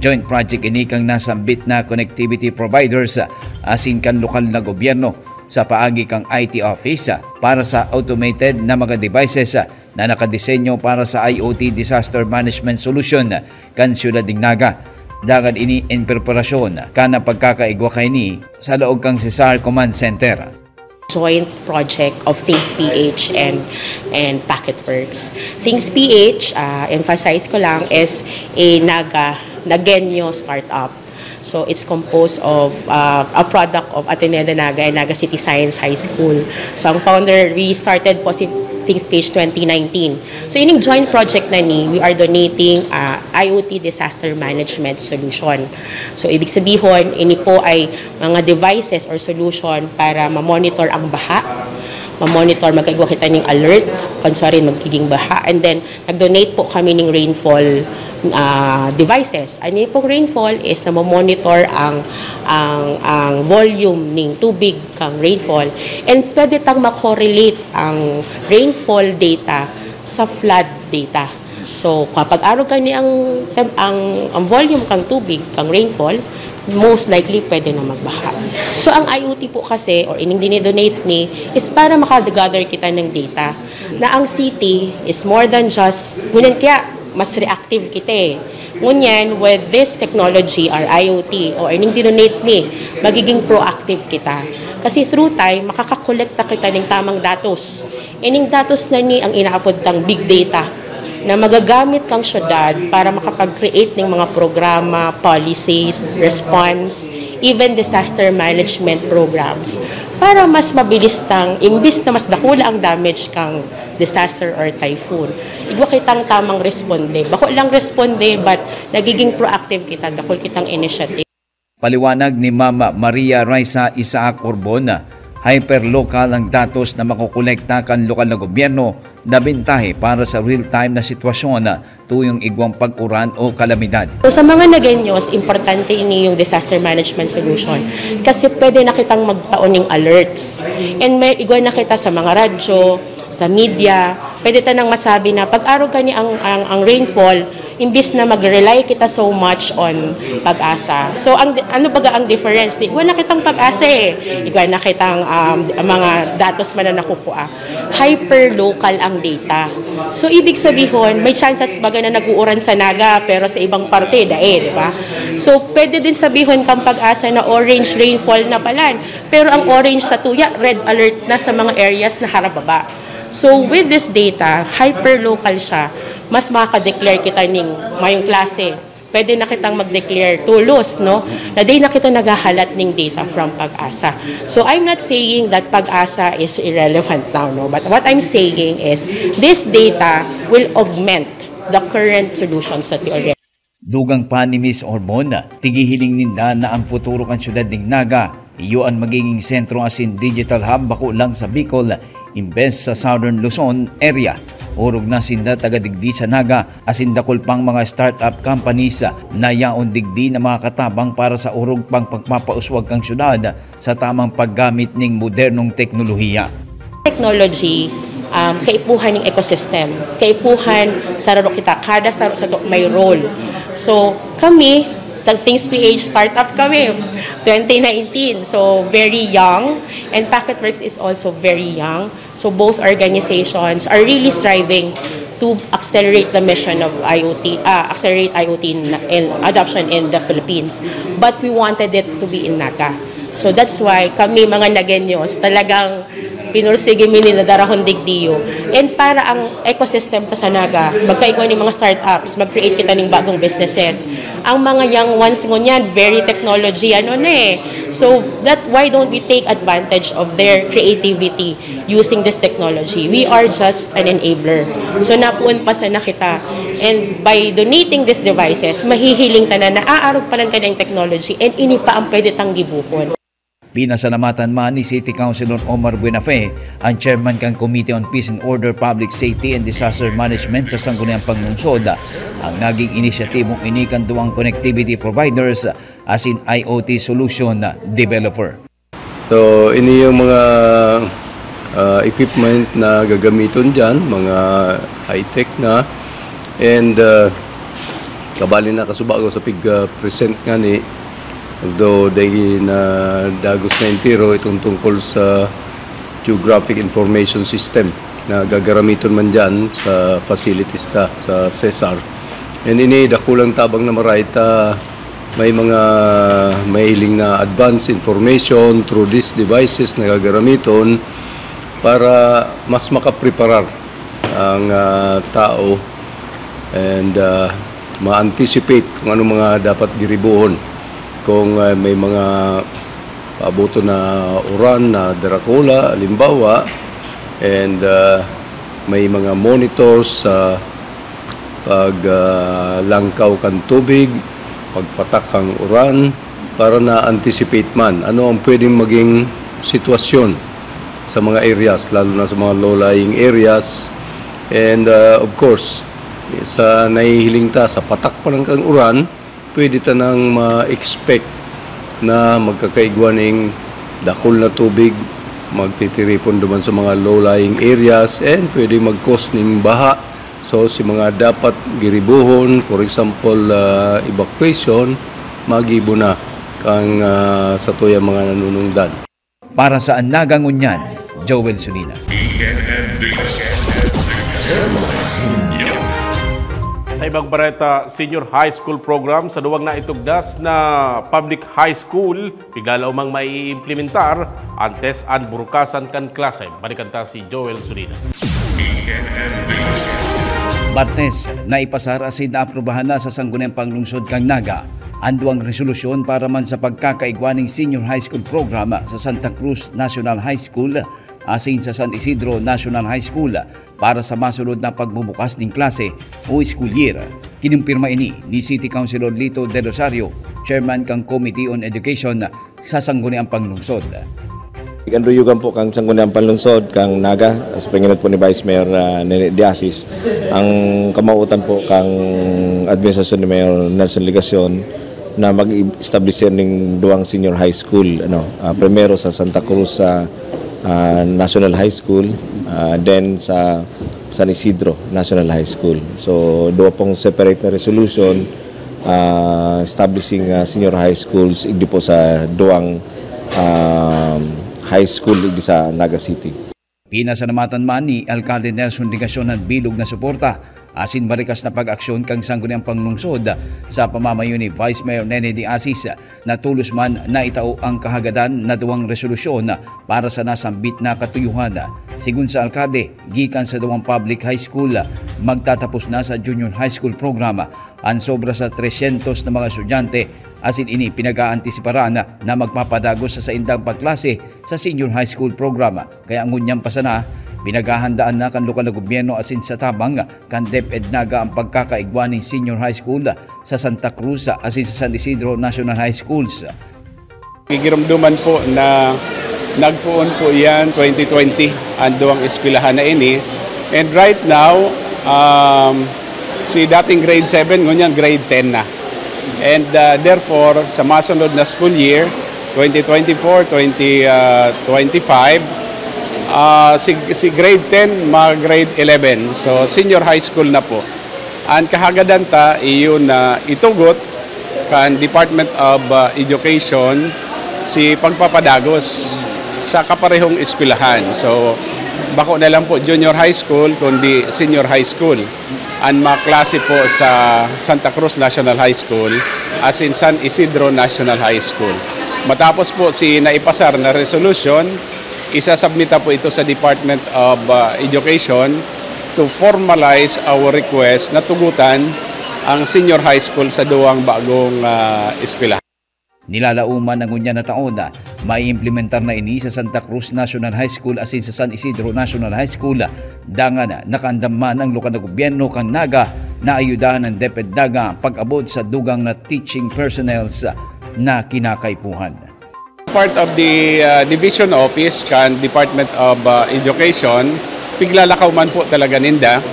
Joint project ini kan nasambit na connectivity providers asin kan lokal na gobyerno sa paagi kan I T office para sa automated na mga devices na nakadesenyo para sa I O T disaster management solution kan syudad nin Naga. Dangan ini in preparasyon kan pagkakaigwa kaini sa laog kan Cesar Command Center. Joint project of Things P H and and Packetworks. Things P H, uh, emphasize ko lang, is a Naga Nagenyo startup. So it's composed of uh, a product of Ateneo de Naga and Naga City Science High School. So ang founder, we started po si Things P H twenty nineteen. So ining joint project na ni, we are donating uh, I O T disaster management solution. So ibig sabihin, ini po ay mga devices or solution para ma-monitor ang baha, ma-monitor, magkaigwa kita ning alert kung saan magiging baha, and then nag-donate po kami ning rainfall uh, devices. Ano yung pong rainfall is na monitor ang, ang, ang volume ng tubig kang rainfall, and pwede tang makorelate ang rainfall data sa flood data. So kapag arog kani ang, ang, ang volume kang tubig, kang rainfall, most likely pwede na magbaha. So ang I O T po kasi or ining dinidonate ni is para makagather kita ng data na ang city is more than just, ngunyan kaya mas reactive kita eh. Ngunyan, with this technology or I O T o ining dinonate ni, magiging proactive kita. Kasi through time, makakakolekta kita ng tamang datos. Ining datos na ni ang inaapod tang big data na magagamit kang syudad para makapag-create ng mga programa, policies, response, even disaster management programs para mas mabilis tang, imbis na mas dakula ang damage kang disaster or typhoon, igwa kitang tamang responde. Bako lang responde, but nagiging proactive kita, dakul kitang initiative. Paliwanag ni Mama Maria Raisa Isaac Urbon, hyperlocal ang datos na makokolekta kan lokal na gobyerno na bintahe para sa real-time na sitwasyon tuyong igwang pag-uran o kalamidad. So, sa mga Nagenyos, importante ini yung disaster management solution kasi pwede na kitang magtaon ng alerts. And may igwa na kita sa mga radyo, sa media, pwede ta nang masabi na pag-arog kani ang, ang, ang rainfall, imbis na mag-rely kita so much on pag-asa. So, ang, ano baga ang difference? Di, wala kitang pag-asa eh. Igwa na kitang um, mga datos man na nakukuha. Hyper-local ang data. So, ibig sabihin, may chances baga na nag-uuran sa Naga, pero sa ibang parte, dae, di ba? So, pwede din sabihin kang pag-asa na orange rainfall na pala. Pero ang orange sa tuya, red alert na sa mga areas na harababa. So, with this data, hyper-local siya, mas makaka-declare kita ning mayong klase. Pwede na kitang mag-declare tulos, no? Na di na kita naghahalat ning data from pag-asa. So, I'm not saying that pag-asa is irrelevant now, no? But what I'm saying is, this data will augment the current solutions that we already Dugang pa ni Miss Orbon, tigihiling ninda na ang futuro kan syudad ning Naga, iyo an magiging sentro asin digital hub bako lang sa Bicol, imbes sa Southern Luzon area. Orog na sinda taga digdi sa Naga, asin dakul pang mga startup companies na yaon digdi na makakatabang para sa orog pang pagpapauswag kan syudad sa tamang paggamit ning modernong teknolohiya. Technology, um, kaipuhan ng ecosystem. Kaipuhan, saro kita, kada saro sa may role. So, kami, the Things P H startup kami, twenty nineteen. So, very young. And Packetworks is also very young. So, both organizations are really striving to accelerate the mission of I O T, uh, accelerate I O T in, in adoption in the Philippines. But we wanted it to be in Naga. So that's why kami mga Nagueños, talagang pinursige mi nila darahon digdiyo. And para ang ecosystem ta sa Naga, magkaigwa ning mga startups, mag-create kita ning bagong businesses. Ang mga young ones ngunyan, very technology, ano na eh. So that, why don't we take advantage of their creativity using this technology? We are just an enabler. So napuon pa sana kita. And by donating these devices, mahihiling ta na naaarog pa lang kanyang technology and ini pa ang pwede tang gibuhon. Pinasalamatan man ni City Councilor Omar Buenafe, ang chairman kan Committee on Peace and Order, Public Safety and Disaster Management sa Sangguniang Panglungsod, ang naging inisyatibong ini kan duwang connectivity providers asin I O T solution developer. So, ini yung mga ah, equipment na gagamiton dyan, mga high-tech na. And ah, kabali na kasubago sa pig-present nga ni, although dahil na dagos na entero itong tungkol sa Geographic Information System na gagaramiton man dyan sa facilities ta sa CESAR. And ini dakulang tabang na maray ta may mga mahiling na advanced information through these devices na gagaramiton para mas makapreparar ang ah, tao and ah, ma-anticipate kung anong mga dapat giribuhon kung ah, may mga paaboton na uran na darakula, halimbawa, and ah, may mga monitors sa paglangkaw kan tubig, pagpatak kan uran, para na-anticipate man ano ang pwedeng maging sitwasyon sa mga areas, lalo na sa mga low-lying areas. And ah, of course, sa nahihiling ta, sa patak pa lang kan uran, pwede ta nang ma-expect na magkakaigwa ning dakul na tubig, magtitiripon duman sa mga low-lying areas, and pwede mag-cause ning baha. So, si mga dapat giribuhon, for example, ah, evacuation, magibo na kang ah, satuyang mga nanunungdan. Para sa Naga Ngunyan, Joel Sulina. Sa ibang bareta, Senior High School Program sa duwang naitugdas na public high school, pigala umang maiimplementar antes an burukasan kan klase. Balikan ta si Joel Sulina. Martes, naipasar asin naaprubahan na sa Sangguniang Panglungsod kan Naga an duwang resolusyon para man sa pagkakaigwa ning Senior High School Program sa Santa Cruz National High School asin sa San Isidro National High School para sa masunod na pagbubukas nin klase o school year. Kinumpirma ini ni City Councilor Lito De Rosario, chairman kan Committee on Education sa Sangguniang Panglungsod. Iganduyugan po kang Sangguniang Panlungsod, kang Naga, sa panginot po ni Vice Mayor ah, Nene Diasis, ang kamautan po kang administrasyon ni Mayor Nelson Legacion na mag-establish ning duwang senior high school, ano, ah, primero sa Santa Cruz sa ah, National High School, ah, then sa San Isidro National High School. So, duwa pong separate na resolution ah, establishing ah, senior high schools igdi po sa duwang ah, high school igdi sa Naga City. Pinasalamatan man ni Alcalde Nelson Legacion an bilog na suporta asin marikas na pag-aksyon kan Sangguniang Panglungsod sa pamamayo ni Vice Mayor Nene Diasis na tolos man naitao ang kahagadan na duwang resolusyon para sa nasambit na katuyohan. Sigon sa alkalde, gikan sa duwang public high school, magtatapos na sa junior high school program an sobra sa tresyentos na mga estudyante, asin ini pinag-aantisiparan na magpapadagos sa saindang pagklase sa senior high school program. Kaya ngunyan pa sana, pinaghahandaan na kan lokal na gobyerno asin sa tabang kan DepEd Naga ang pagkakaigwa nin senior high school sa Santa Cruz asin sa San Isidro National High Schools. Gigiromdoman po na nagpoon po yan twenty twenty ang duwang eskwelahan na ini. And right now, um, si dating grade seven, ngunyan grade ten na. And uh, therefore, sa masunod na school year, twenty twenty-four, twenty twenty-five, uh, si, si grade ten, mag-grade eleven. So, senior high school na po. Ang kahagadan ta, iyon na itugot kan Department of uh, Education si pagpapadagos sa kaparehong eskwelahan. So, bako na lang po junior high school, kundi senior high school. Ang mga klase po sa Santa Cruz National High School, asin San Isidro National High School. Matapos po si naipasar na resolution, isasubmita po ito sa Department of, ah, Education to formalize our request na tugutan ang senior high school sa duwang bagong, ah, eskwelahan. Nilalaoman na ngunyan na taon, maiimplementar na ini sa Santa Cruz National High School asin sa San Isidro National High School. Dangan, nakaandam man ang lokal na gobyerno kan Naga na ayudahan ng DepEd Naga ang pag-abot sa dugang na teaching personnels na kinakaipuhan. Part of the, uh, division office kan Department of, uh, Education, piglalakaw man po talaga ninda.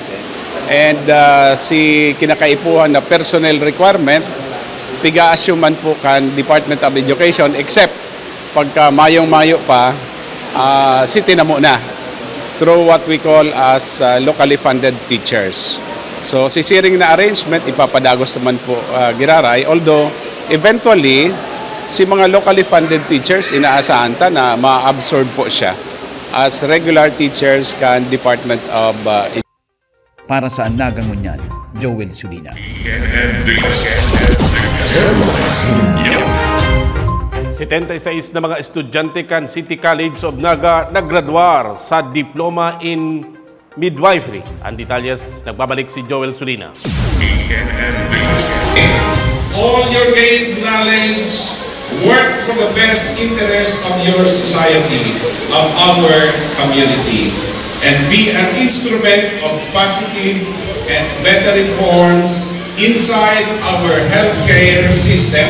And, uh, si kinakaipuhan na personnel requirement, piga-assume man po kan Department of Education, except pagka mayong-mayo pa, ah, si tinamo na through what we call as, ah, locally funded teachers. So, si siring na arrangement, ipapadagos naman po, ah, giraray. Although, eventually, si mga locally funded teachers, inaasahan ta na ma-absorb po siya as regular teachers kan Department of, ah, Para sa Naga Ngunyan, Joel Sulina. Setenta y seis na mga estudyante kan City College of Naga naggraduar sa Diploma in Midwifery. Ang detalyes, nagbabalik si Joel Sulina. All your gained knowledge, work for the best interest of your society, of our community, and be an instrument of positive and better reforms inside our healthcare system,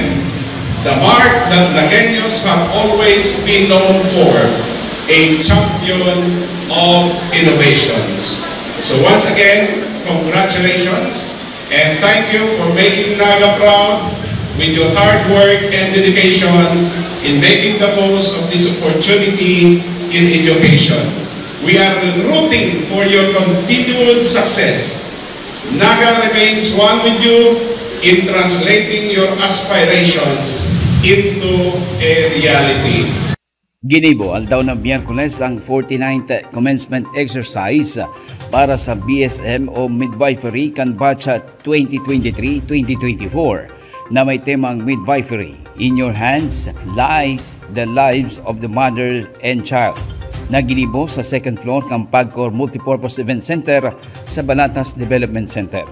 the mark that Nagueños have always been known for, a champion of innovations. So once again, congratulations and thank you for making Naga proud with your hard work and dedication in making the most of this opportunity in education. We are rooting for your continued success. Naga remains one with you in translating your aspirations into a reality. Ginibo aldaw na Miyerkules ang forty-ninth commencement exercise para sa B S M o midwifery kan batch twenty twenty-three twenty twenty-four na may temang Midwifery, In Your Hands Lies the Lives of the Mother and Child, na ginibo sa second floor kan Pagcor Multipurpose Event Center sa Balatas Development Center.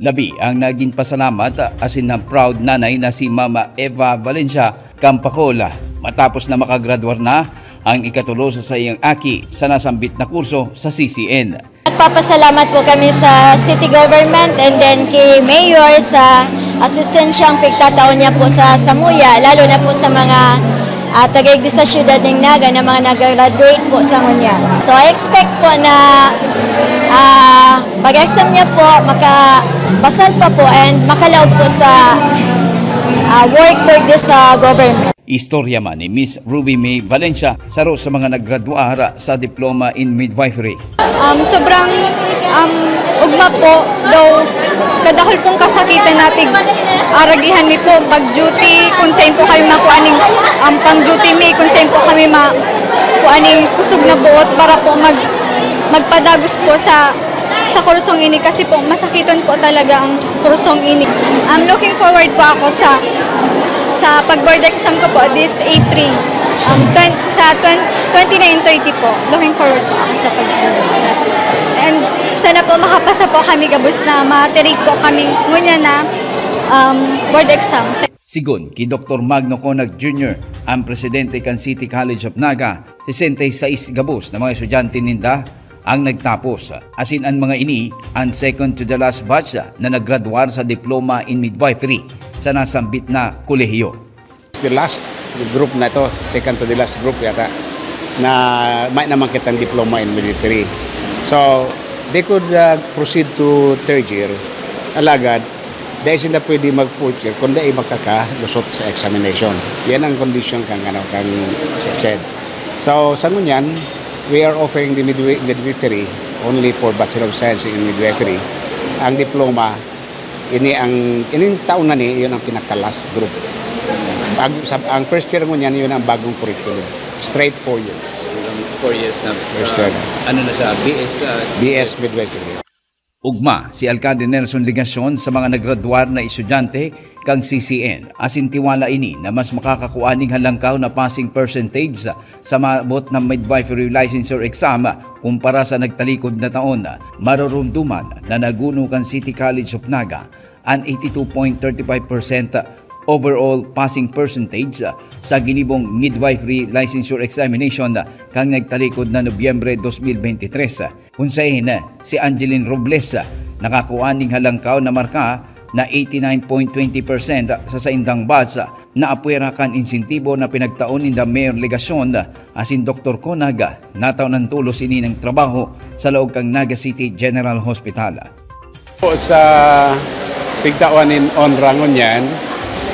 Labi ang nagin pasalamat asin na proud nanay na si Mama Eva Valencia Campacola, matapos na makagraduar na ang ikatulo sa saiyang aki sa nasambit na kurso sa C C N. Nagpapasalamat po kami sa city government and then kay Mayor sa asistensyang pigtatao niya po sa Samuya, lalo na po sa mga, ah, taga-igdi sa siyudad ng Naga na mga nag-graduate po sa ngunya. So I expect po na, ah, pag-exam niya po, makapasal pa po and makalaog po sa, ah, work for this, ah, government. Istorya man ni Miss Ruby May Valencia, saro sa mga naggraduar sa Diploma in Midwifery. Um, sobrang, um, ugma po, though kadahol pong kasakitan natin, aragihan mi po pag-duty, kung saan po kami makuha ning, um, pang-duty mi, kung saan po kami ma-, kuha ning kusog na buot para po mag-, magpadagos po sa, sa kursong ini kasi po masakiton po talaga ang kursong ini. I'm looking forward po ako sa, sa pag-board exam ko po this April. Um, twen-, sa twen-, twenty-nine thirty po. Looking forward po ako sa pag-board exam. And sana po makapasa po kami gabos na ma-take po kami ngunyan na, um, board exam. Sigon ki Doktor Magno Conag Junior, ang presidente kan City College of Naga, sesenta y seis gabos na mga estudyante ninda ang nagtapos, asin an mga ini an second to the last batch na naggraduar sa Diploma in Midwifery sa nasambit na kolehiyo. The last group na ito, second to the last group yata, na may naman kitang Diploma in Midwifery. So, they could, uh, proceed to third year. Alagad, dai sinda pwede mag-fourth year kung dai makakalusot sa examination. Yan ang condition kan, ano, kan CHED. So, sa ngunyan, we are offering the midwi-, midwifery only for Bachelor of Science in Midwifery. Ang diploma, ini ang, ining taon na ni, yun ang pinaka-last group. Bag-, sa, ang first year ngunyan, yun ang bagong curriculum. Straight four years. Four years na. First year. Ano na siya? B S, ah, B S Midwifery. Ugma, si Alcalde Nelson Legacion sa mga naggraduar na estudyante kan C C N, asin tiwala ini na mas makakakua nin halangkaw na passing percentage sa maabot na midwifery licensure exam kumpara sa nagtalikod na taon. Maroromdoman na naguno kan City College of Naga an eighty-two point thirty-five percent overall passing percentage sa ginibong midwifery licensure examination kan nagtalikod na Nobyembre dos mil bente tres. Kun saen, si Angeline Robles nakakua ning halangkaw na marka na eighty-nine point twenty percent sa saindang batch na apwera kan insentibo na pinagtao ninda Mayor Legacion asin Doktor Conag. Nataw ng tulos ini ng trabaho sa laog kan Naga City General Hospital. Po sa pigtawan nin onra ngunyan,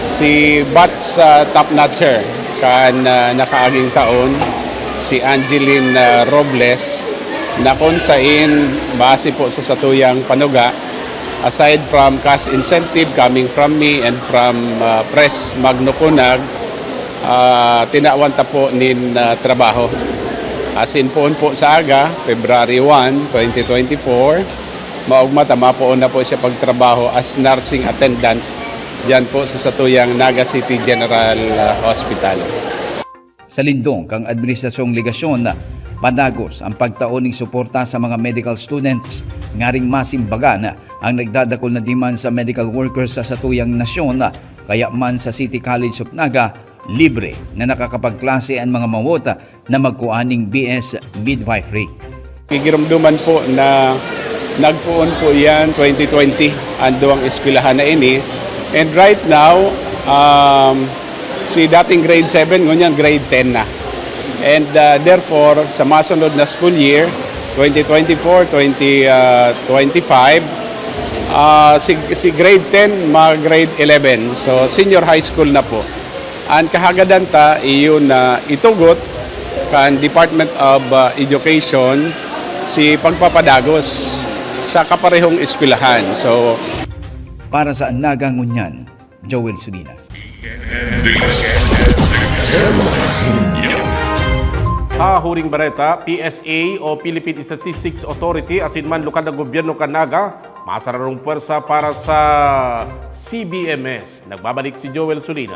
si batch sa top notcher kan, ah, nakaaging taon, si Angeline, ah, Robles, na kun sain base po sa satuyang panuga, aside from cash incentive coming from me and from, ah, Pres Magno Cunag, ah, tinawan ta po nin, ah, trabaho. Asin poon po sa aga, February one, twenty twenty-four, maogma ta mapoon na po siya pagtrabaho as nursing attendant diyan po sa satuyang Naga City General, ah, Hospital. Sa lindong kan Administrasyong Legacion, padagos ang pagtao ning suporta sa mga medical students ngaring masimbagan ang nagdadakul na demand sa medical workers sa satuyang nasyon, kaya man sa City College of Naga, libre na nakakapagklase an mga mawot na magkua ning B S Midwifery. Gigiromdoman po na nagpoon po yan twenty twenty, ang duwang eskwelahan na ini. And right now, um, si dating grade seven, ngunyan grade ten na. And, uh, therefore, sa masunod na school year, twenty twenty-four, twenty, uh, twenty-five, uh, si, si grade ten, mag-grade eleven. So, senior high school na po. Ang kahagadan ta, iyo na itugot kan Department of, uh, Education si pagpapadagos sa kaparehong eskwelahan. So, para sa Naga ngunyan, Joel Sulina. Sa huring bareta, P S A o Philippine Statistics Authority asin man lokal na gobyerno kan Naga, masararong pwersa para sa C B M S. Nagbabalik si Joel Sulina.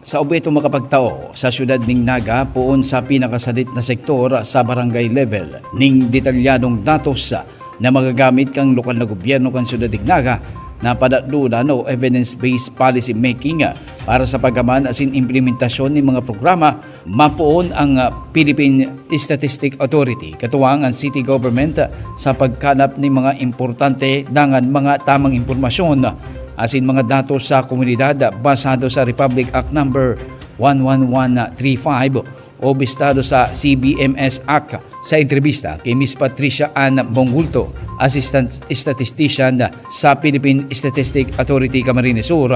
Sa obyeto makapagtao, sa siyudad ning Naga, poon sa pinakasadit na sektor sa barangay level, ning detalyadong datos na magagamit kan lokal na gobyerno kan siyudad ning Naga na padaklonan o evidence-based policy making para sa pagkaman asin implementasyon nin mga programa. Mapoon ang, ah, Philippine Statistic Authority, katuwang ang city government, ah, sa pagkalap nin mga importante dangan mga tamang impormasyon, ah, asin mga datos sa komunidad, ah, basado sa Republic Act Number one one one three five o bistado sa C B M S Act. Sa entrebista ki Miss Patricia Ann Bongulto, Assistant Statistician sa Philippine Statistic Authority Camarines Sur,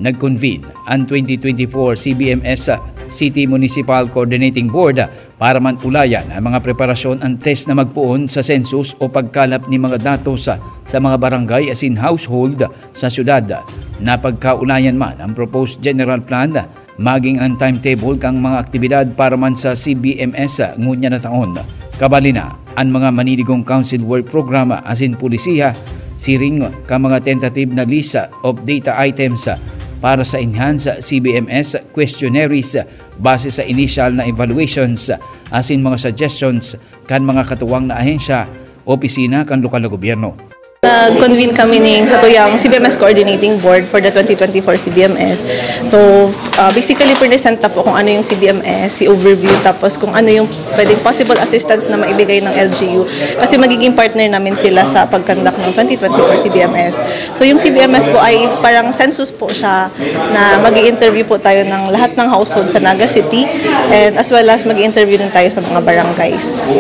nag-convene an twenty twenty-four C B M S City Municipal Coordinating Board para man ulayan an mga preparasyon antes na magpoon sa census o pagkalap nin mga datos sa, sa mga barangay asin household sa syudad. Napagkaulayan man ang proposed general plan, maging ang timetable kan mga aktibidad para man sa C B M S ngunyan na taon. Kabali na, an mga maninigong council work program asin polisiya, siring kan mga tentative na list of data items para sa enhanced C B M S questionnaires base sa initial na evaluations asin mga suggestions kan mga katuwang na ahensya, opisina kan lokal na gobyerno. Nag-convene kami ning satuyang C B M S Coordinating Board for the twenty twenty-four C B M S. So, ah, basically, present ta po kung ano yung C B M S, si overview, tapos kung ano yung pwedeng possible assistance na maibigay ng L G U. Kasi magiging partner namin sila sa pag-conduct ng twenty twenty-four C B M S. So, yung C B M S po ay parang census po siya na mag-i-interview po tayo ng lahat ng household sa Naga City, and as well as mag-i-interview din tayo sa mga barangays.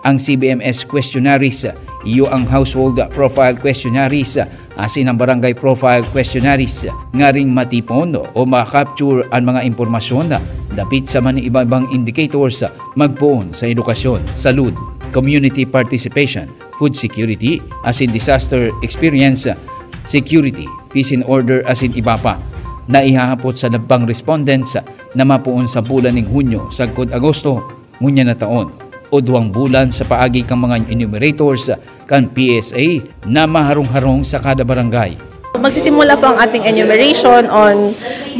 Ang C B M S questionnaires, iyo ang household profile questionnaires asin ang barangay profile questionnaires, ngaring matipon o ma-capture an mga impormasyon dapit sa maniiba-ibang indicators magpoon sa edukasyon, salud, community participation, food security, asin disaster experience, security, peace and order, asin iba pa. Naihahapot sa nabang respondents na mapoon sa bulan ning Hunyo sagkod Agosto ngunyan na taon. o duwang bulan sa paagi kan mga enumerators kan P S A na maharong-harong sa kada barangay. Magsisimula po ang ating enumeration on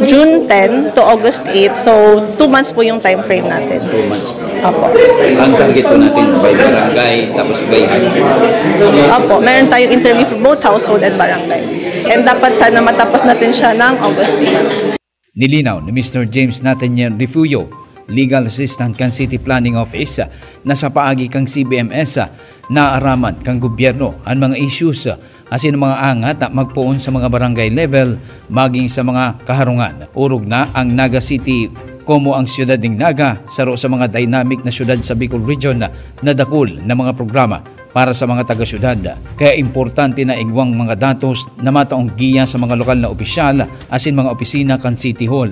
June ten to August eight. So, two months po yung time frame natin. Two months. Opo. Ang target po natin by barangay, tapos by household. Opo, meron tayong interview for both household and barangay. And dapat sana matapos natin siya ng August eight. Nilinaw ni Mister James Nathaniel Refugio, Legal Assistant kan City Planning Office, na sa paagi kan C B M S, naaraman kan gobyerno an mga issues asin mga angat na magpoon sa mga barangay level maging sa mga kaharungan. Orog na ang Naga City komo ang siyudad nin Naga, saro sa mga dynamic na siyudad sa Bicol Region na dakul na mga programa para sa mga taga-syudad. Kaya importante na igwang mga datos na mataong giya sa mga lokal na opisyal asin mga opisina kan City Hall.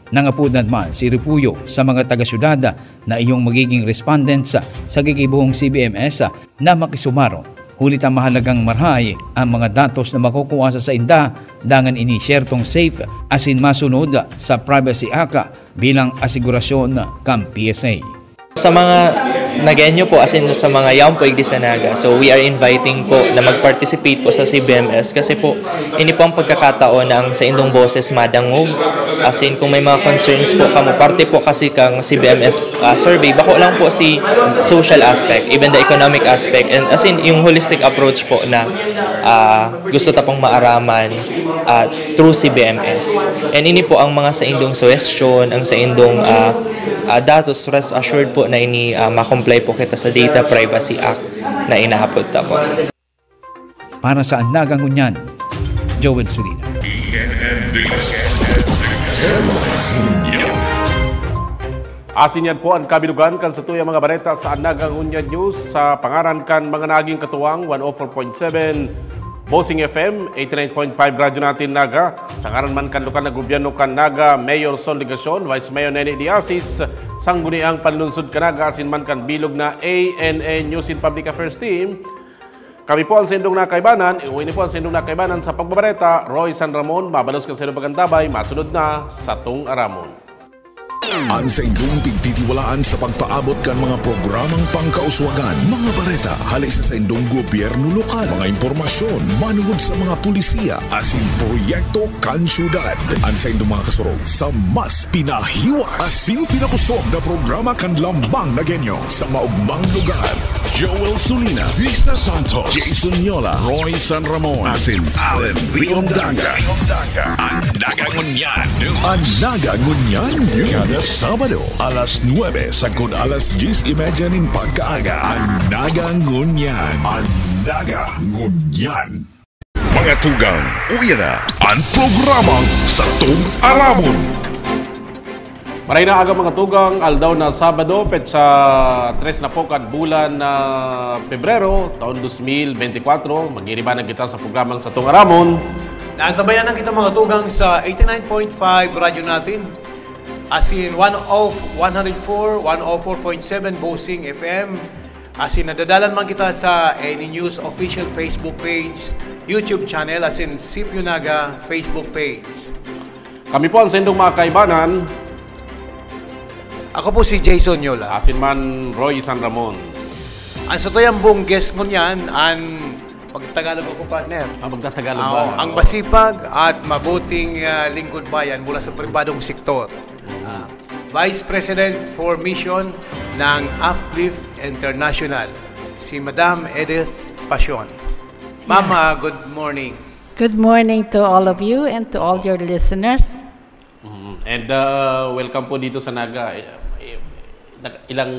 Nangapodan man si Refugio sa mga taga-syudad na iyong magiging respondents sa gigibohong C B M S na makisumaron. Huli ta mahalagang marahay ang mga datos na makukuha sa sainda, dangan ini syertong safe asin masunod sa Privacy Act bilang asigurasyon kan P S A. Sa mga Nagueño po, as in sa mga yaon po igdi sa Naga. So, we are inviting po na mag-participate po sa C B M S kasi po, ini po ang pagkakataon na ang saindong boses madangog. As in, kung may mga concerns po kamo, parte po kasi kang C B M S, ah, survey, bako lang po si social aspect, even the economic aspect, and as in, yung holistic approach po na, ah, gusto ta pong maaraman, ah, through C B M S. And ini po ang mga saindong suggestion, ang saindong, ah, ah, datos, rest assured po na ini, ah, ma-comply po kita sa Data Privacy Act na inahapot ta po. Para sa Naga Ngunyan, Joel Sulina. Asin yan po ang kabilugan kan satuyang mga bareta sa Naga Ngunyan News. Sa pangaran kan mga naging katuwang, one oh four point seven Bossing F M, eighty-nine point five Radyo Natin Naga, sa ngaran man kan lokal na gobyerno kan Naga, Mayor Sol Legacion, Vice Mayor Nene Diasis, Sangguniang Panlunsod kan Naga, asin man kan bilog na A N A News and Public Affairs Team, kami po ang saindong nakaibanan, o ini po ang saindong nakaibanan sa pagbabareta, Roy San Ramon, mabalos kan saindong pagantabay, masunod na satong aramon. An saindong pigtitiwalaan sa pagpaabot kan mga programang pangkauswagan, mga bareta hale sa saindong gobyerno lokal, mga impormasyon manungod sa mga polisiya asin proyekto kan syudad. An saindong mga kasurog sa mas pinahiwas asin pinakosog na programa kan Lambang Nagueño sa maogmang lugar. Joel Sulina, Risa Santos, Jason Yola, Roy San Ramon, asin Allen Riondanga. An Naga Ngunyan. An Naga Ngunyan. Kada Sabado, alas nuebe sagkod alas dyes y media nin pagkaaga. An Naga Ngunyan. An Naga Ngunyan. Mga tugang, uya na an programang Satong Aramon. Maray na aga, mga tugang, aldaw na Sabado, petsa tres na po kan bulan na Pebrero, taon dos mil benti kwatro. Magiriba na kita sa programang Satong Aramon. Naantabayanan kita, mga tugang, sa eighty-nine point five Radyo Natin, asin one oh, one hundred four, one oh four point seven Bossing F M, asin nadadalan man kita sa Any News Official Facebook page, YouTube channel, asin Sipyo Naga Facebook page. Kami po ang saindong mga kaibanan. Ako po si Jason Yola. Asin man Roy San Ramon. Ang satuyang buong guest ngunyan, an, magtagalog ako, partner. Ah, magtatagalog ba? Oo, ang masipag at mabuting, ah, lingkod bayan mula sa pribadong sektor. Mm. Ah, Vice President for Mission ng Uplift International, si Madam Edith Pasion. Ma'am, ah, good morning. Good morning to all of you and to all your listeners. Mm, and, uh, welcome po dito sa Naga. Eh, eh, nag-, ilang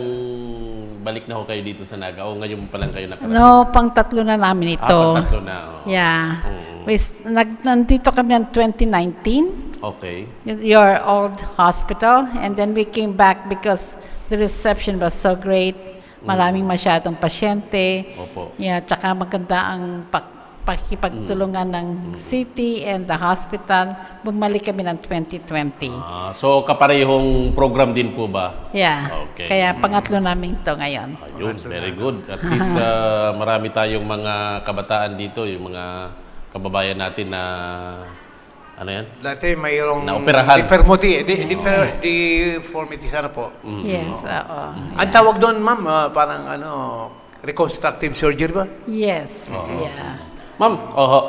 balik na ho kayo dito sa Naga? O ngayon pa lang kayo nakarating? No, pang-tatlo na namin ito. Ah, pang-tatlo na, oo. Yeah. Mm. We s-, nag-, nandito kami ng twenty nineteen. Okay. Y-, your old hospital. And then we came back because the reception was so great. Maraming Mm. masyadong pasyente. Opo. Yeah, tsaka maganda ang pak-, pakikipagtulungan Mm. ng Mm. city and the hospital. Bumalik kami ng twenty twenty. Ah, so kaparehong program din po ba? Yeah. Okay. Kaya Mm. pangatlo namin to ngayon. Ayun, Pangatlo very na. good. At least, ah, marami tayong mga kabataan dito, yung mga kababayan natin na Ano yan? Dati mayroong Naoperahan. Deformity, di, defer, deformity sana po. Mm. Yes, oo. Ang tawag doon, ma'am, ah, parang ano, reconstructive surgery ba? Yes. Oo. Yeah. Ma'am, oho.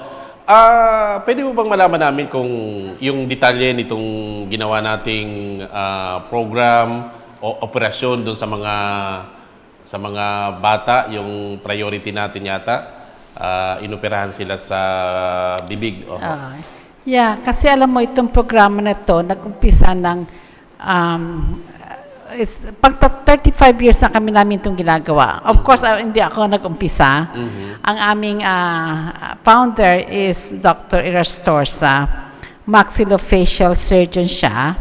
Ah, pwede mo bang malaman namin kung yung detalye nitong ginawa nating ah, program o operasyon doon sa mga sa mga bata, yung priority natin yata, ah, inoperahan sila sa bibig. Oho. Ah, yeah, kasi alam mo, itong programa na to, nag-umpisa ng, um, is, pag ta- thirty-five years na kami namin itong ginagawa. Of course, ah, hindi ako nag-umpisa. Mhm. Ang aming ah, founder is Doctor Erastorza, maxillofacial surgeon siya.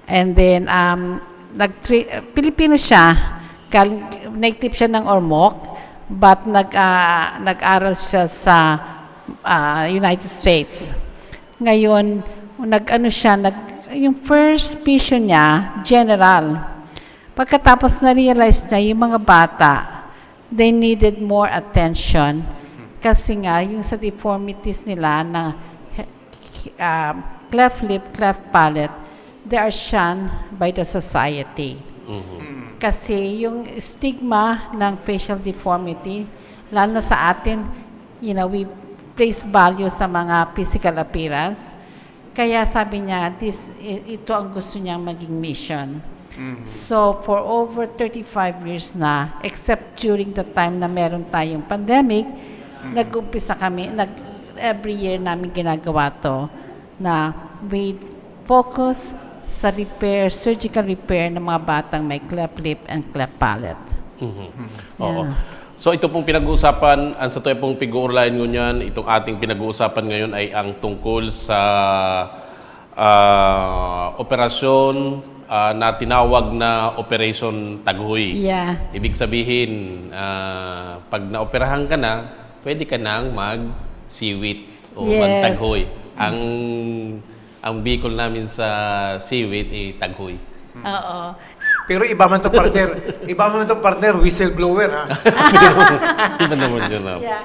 And then, um, nag Pilipino siya, galing, native siya ng Ormoc, but nag, ah, nag-aral siya sa ah, United States. Ngayon, nag-ano siya, nag, yung first vision niya, general. Pagkatapos na-realize niya, yung mga bata, they needed more attention. Kasi nga, yung sa deformities nila na ah, cleft lip, cleft palate, they are shunned by the society. Mhm. Kasi yung stigma ng facial deformity, lalo sa atin, you know, we place value sa mga physical appearance. Kaya sabi niya, this, i- ito ang gusto niyang maging mission. So, for over thirty-five years na, except during the time na meron tayong pandemic, nag-umpisa kami, nag, every year namin ginagawa to, na we focus sa repair, surgical repair ng mga batang may cleft lip and cleft palate. Mhm. Oo. Yeah. So ito pong pinag-uusapan, ang sa tuya pong pag-uurlayan ngunyan, itong ating pinag-uusapan ngayon ay ang tungkol sa ah, operasyon ah, na tinawag na Operation Taghoy. Yeah. Ibig sabihin, ah, pag naoperahan ka na, pwede ka nang mag-siwit o Yes. magtaghoy. Ang ang Bicol namin sa siwit ay taghoy. Oo. Pero iba man to, partner. Iba man to, partner, whistleblower, ha? Iba naman yun. Ah. Yeah.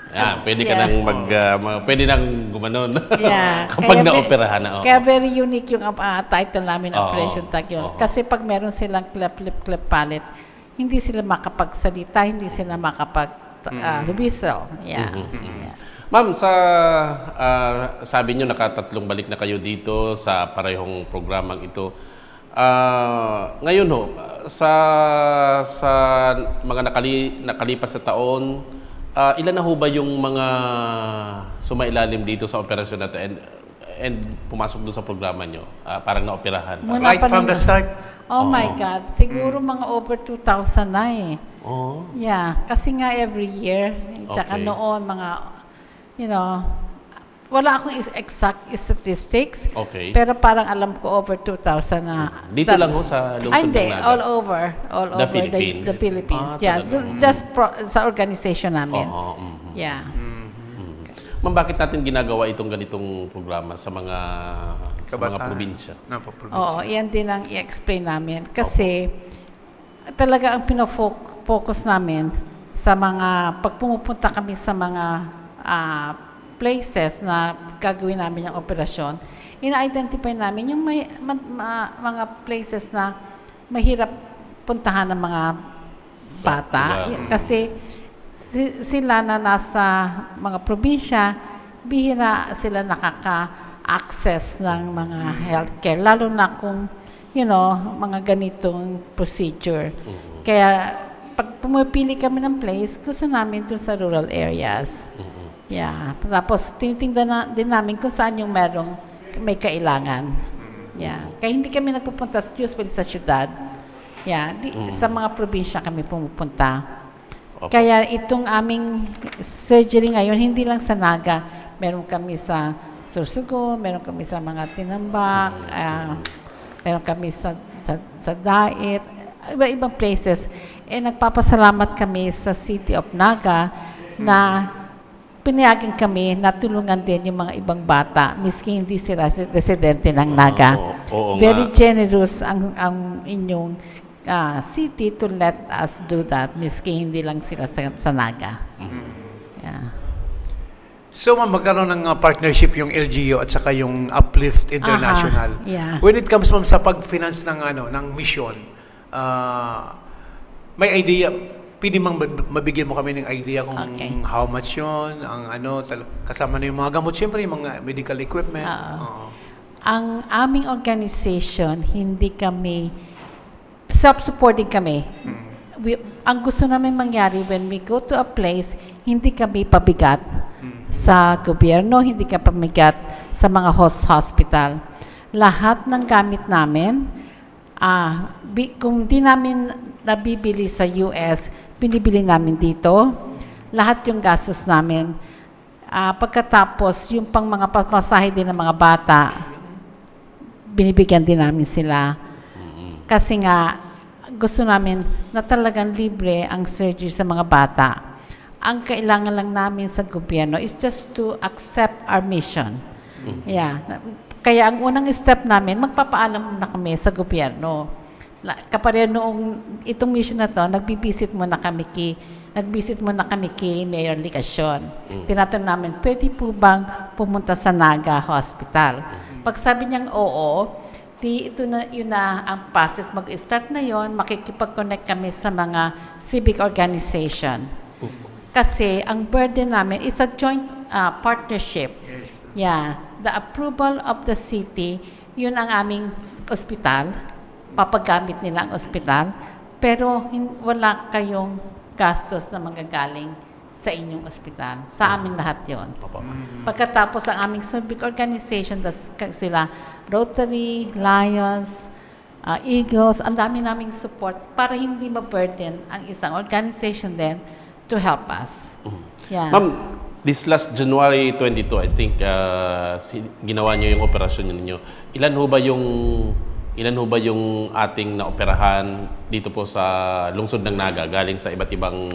Ah, pwede ka Yeah. nang mag, ah, mag- pwede nang gumanon. Yeah. Kapag Kaya ve- naoperahan na. Oo. Kaya very unique yung ah, title namin, Oo. Operation Taghoy. Oo. Kasi pag meron silang cleft lip, cleft palate, hindi sila makapagsalita, hindi sila makapag ah, whistle. Yeah. Mhm, mhm. Yeah. Ma'am, sa ah, sabi nyo nakatatlong balik na kayo dito sa parehong programang ito. Ah, ngayon ho, sa sa mga nakali, nakalipas na taon, ah, ilan na ho ba yung mga sumailalim dito sa operasyon na to and and pumasok doon sa programa nyo? Ah, parang naoperahan. Muna Right pa from nung- the start. Oh my Oo. God, siguro mga over two thousand na eh. Oo. Yeah, kasi nga every year, tsaka Okay. noon mga, you know, wala akong is- exact statistics, Okay. pero parang alam ko over two thousand na. Dito lang ho sa lungsod Ay, hindi. ng Naga? All over. All The over Philippines? The, the Philippines. Ah, Yeah, talaga? ju- just pro- sa organization namin. Oo. Mhm. Yeah. Mhm. Ma'am, bakit natin ginagawa itong ganitong programa sa mga sa mga Kabasahan. Probinsya? Napo, probinsya. Oo, yan din ang i-explain namin. Kasi talaga ang pinofocus namin sa mga, pag pumupunta kami sa mga ah, places na gagawin namin yung operasyon, ina-identify namin yung may, ma- ma- mga places na mahirap puntahan ng mga bata. Bata. Kasi si- sila na nasa mga probinsya, bihira sila nakaka-access ng mga healthcare, lalo na kung, you know, mga ganitong procedure. Kaya pag pumipili kami ng place, gusto namin dun sa rural areas. Yeah. Tapos tinitingnan na, din namin kung saan yung merong may kailangan. Yeah. Kaya hindi kami nagpupunta sa, usually sa syudad. Yeah. Di, Sa mga probinsya kami pumupunta. Opo. Kaya itong aming surgery ngayon, hindi lang sa Naga. Meron kami sa Sorsogon, meron kami sa mga Tinambac, ah, meron kami sa, sa, sa Dait, iba-ibang places. Eh, nagpapasalamat kami sa City of Naga na pinayagan kami na tulungan din yung mga ibang bata, miski hindi sila si- residente ng Naga. Oo, oo nga. Very generous ang, ang inyong ah, city to let us do that, miski hindi lang sila sa, sa Naga. Yeah. So, ma'am, magkaroon ng, ah, partnership yung L G U at saka yung Uplift International. Aha, yeah. When it comes, ma'am, sa pag-finance ng, ano, ng mission, ah, may idea, pwede mang mab- mabigyan mo kami ng idea kung Okay. how much yon, ang ano, tal- kasama na yung mga gamot, siyempre yung mga medical equipment. Oo. Oo. Ang aming organization, hindi kami, self-supporting kami. Mm. We, ang gusto namin mangyari, when we go to a place, hindi kami pabigat Mm. sa gobyerno, hindi kami pabigat sa mga host hospital. Lahat ng gamit namin, ah, bi- kung di namin nabibili sa U S, binibili namin dito. Lahat yung gastos namin. Ah, pagkatapos, yung pang mga pamasahe din ng mga bata, binibigyan din namin sila. Kasi nga, gusto namin na talagang libre ang surgery sa mga bata. Ang kailangan lang namin sa gobyerno is just to accept our mission. Yeah. Kaya ang unang step namin, magpapaalam na kami sa gobyerno. La- kapareho noong itong mission na to, nagbibisit muna kami ki nagbisit muna kami ki Mayor Legacion. Tinatanong namin, "Pwede po bang pumunta sa Naga Hospital?" Pag sabi niyang oo, di ito na, yun na ang process. Mag-start na yon, makikipag-connect kami sa mga civic organization. Kasi ang burden namin is a joint, ah, partnership. Yes. Yeah, the approval of the city, yun ang aming ospital. Papagamit nila ang ospital, pero hin- wala kayong gastos na manggagaling sa inyong ospital. Sa amin lahat yon. Opo. Pagkatapos ang aming civic organization, tas ka- sila Rotary, Lions, ah, Eagles, ang dami naming support para hindi ma-burden ang isang organization din to help us. Yeah. Ma'am, this last January twenty-two, I think, ah, si, ginawa niyo yung operasyon ninyo. Ilan ho ba yung ilan ho ba yung ating naoperahan dito po sa lungsod ng Naga, galing sa iba't ibang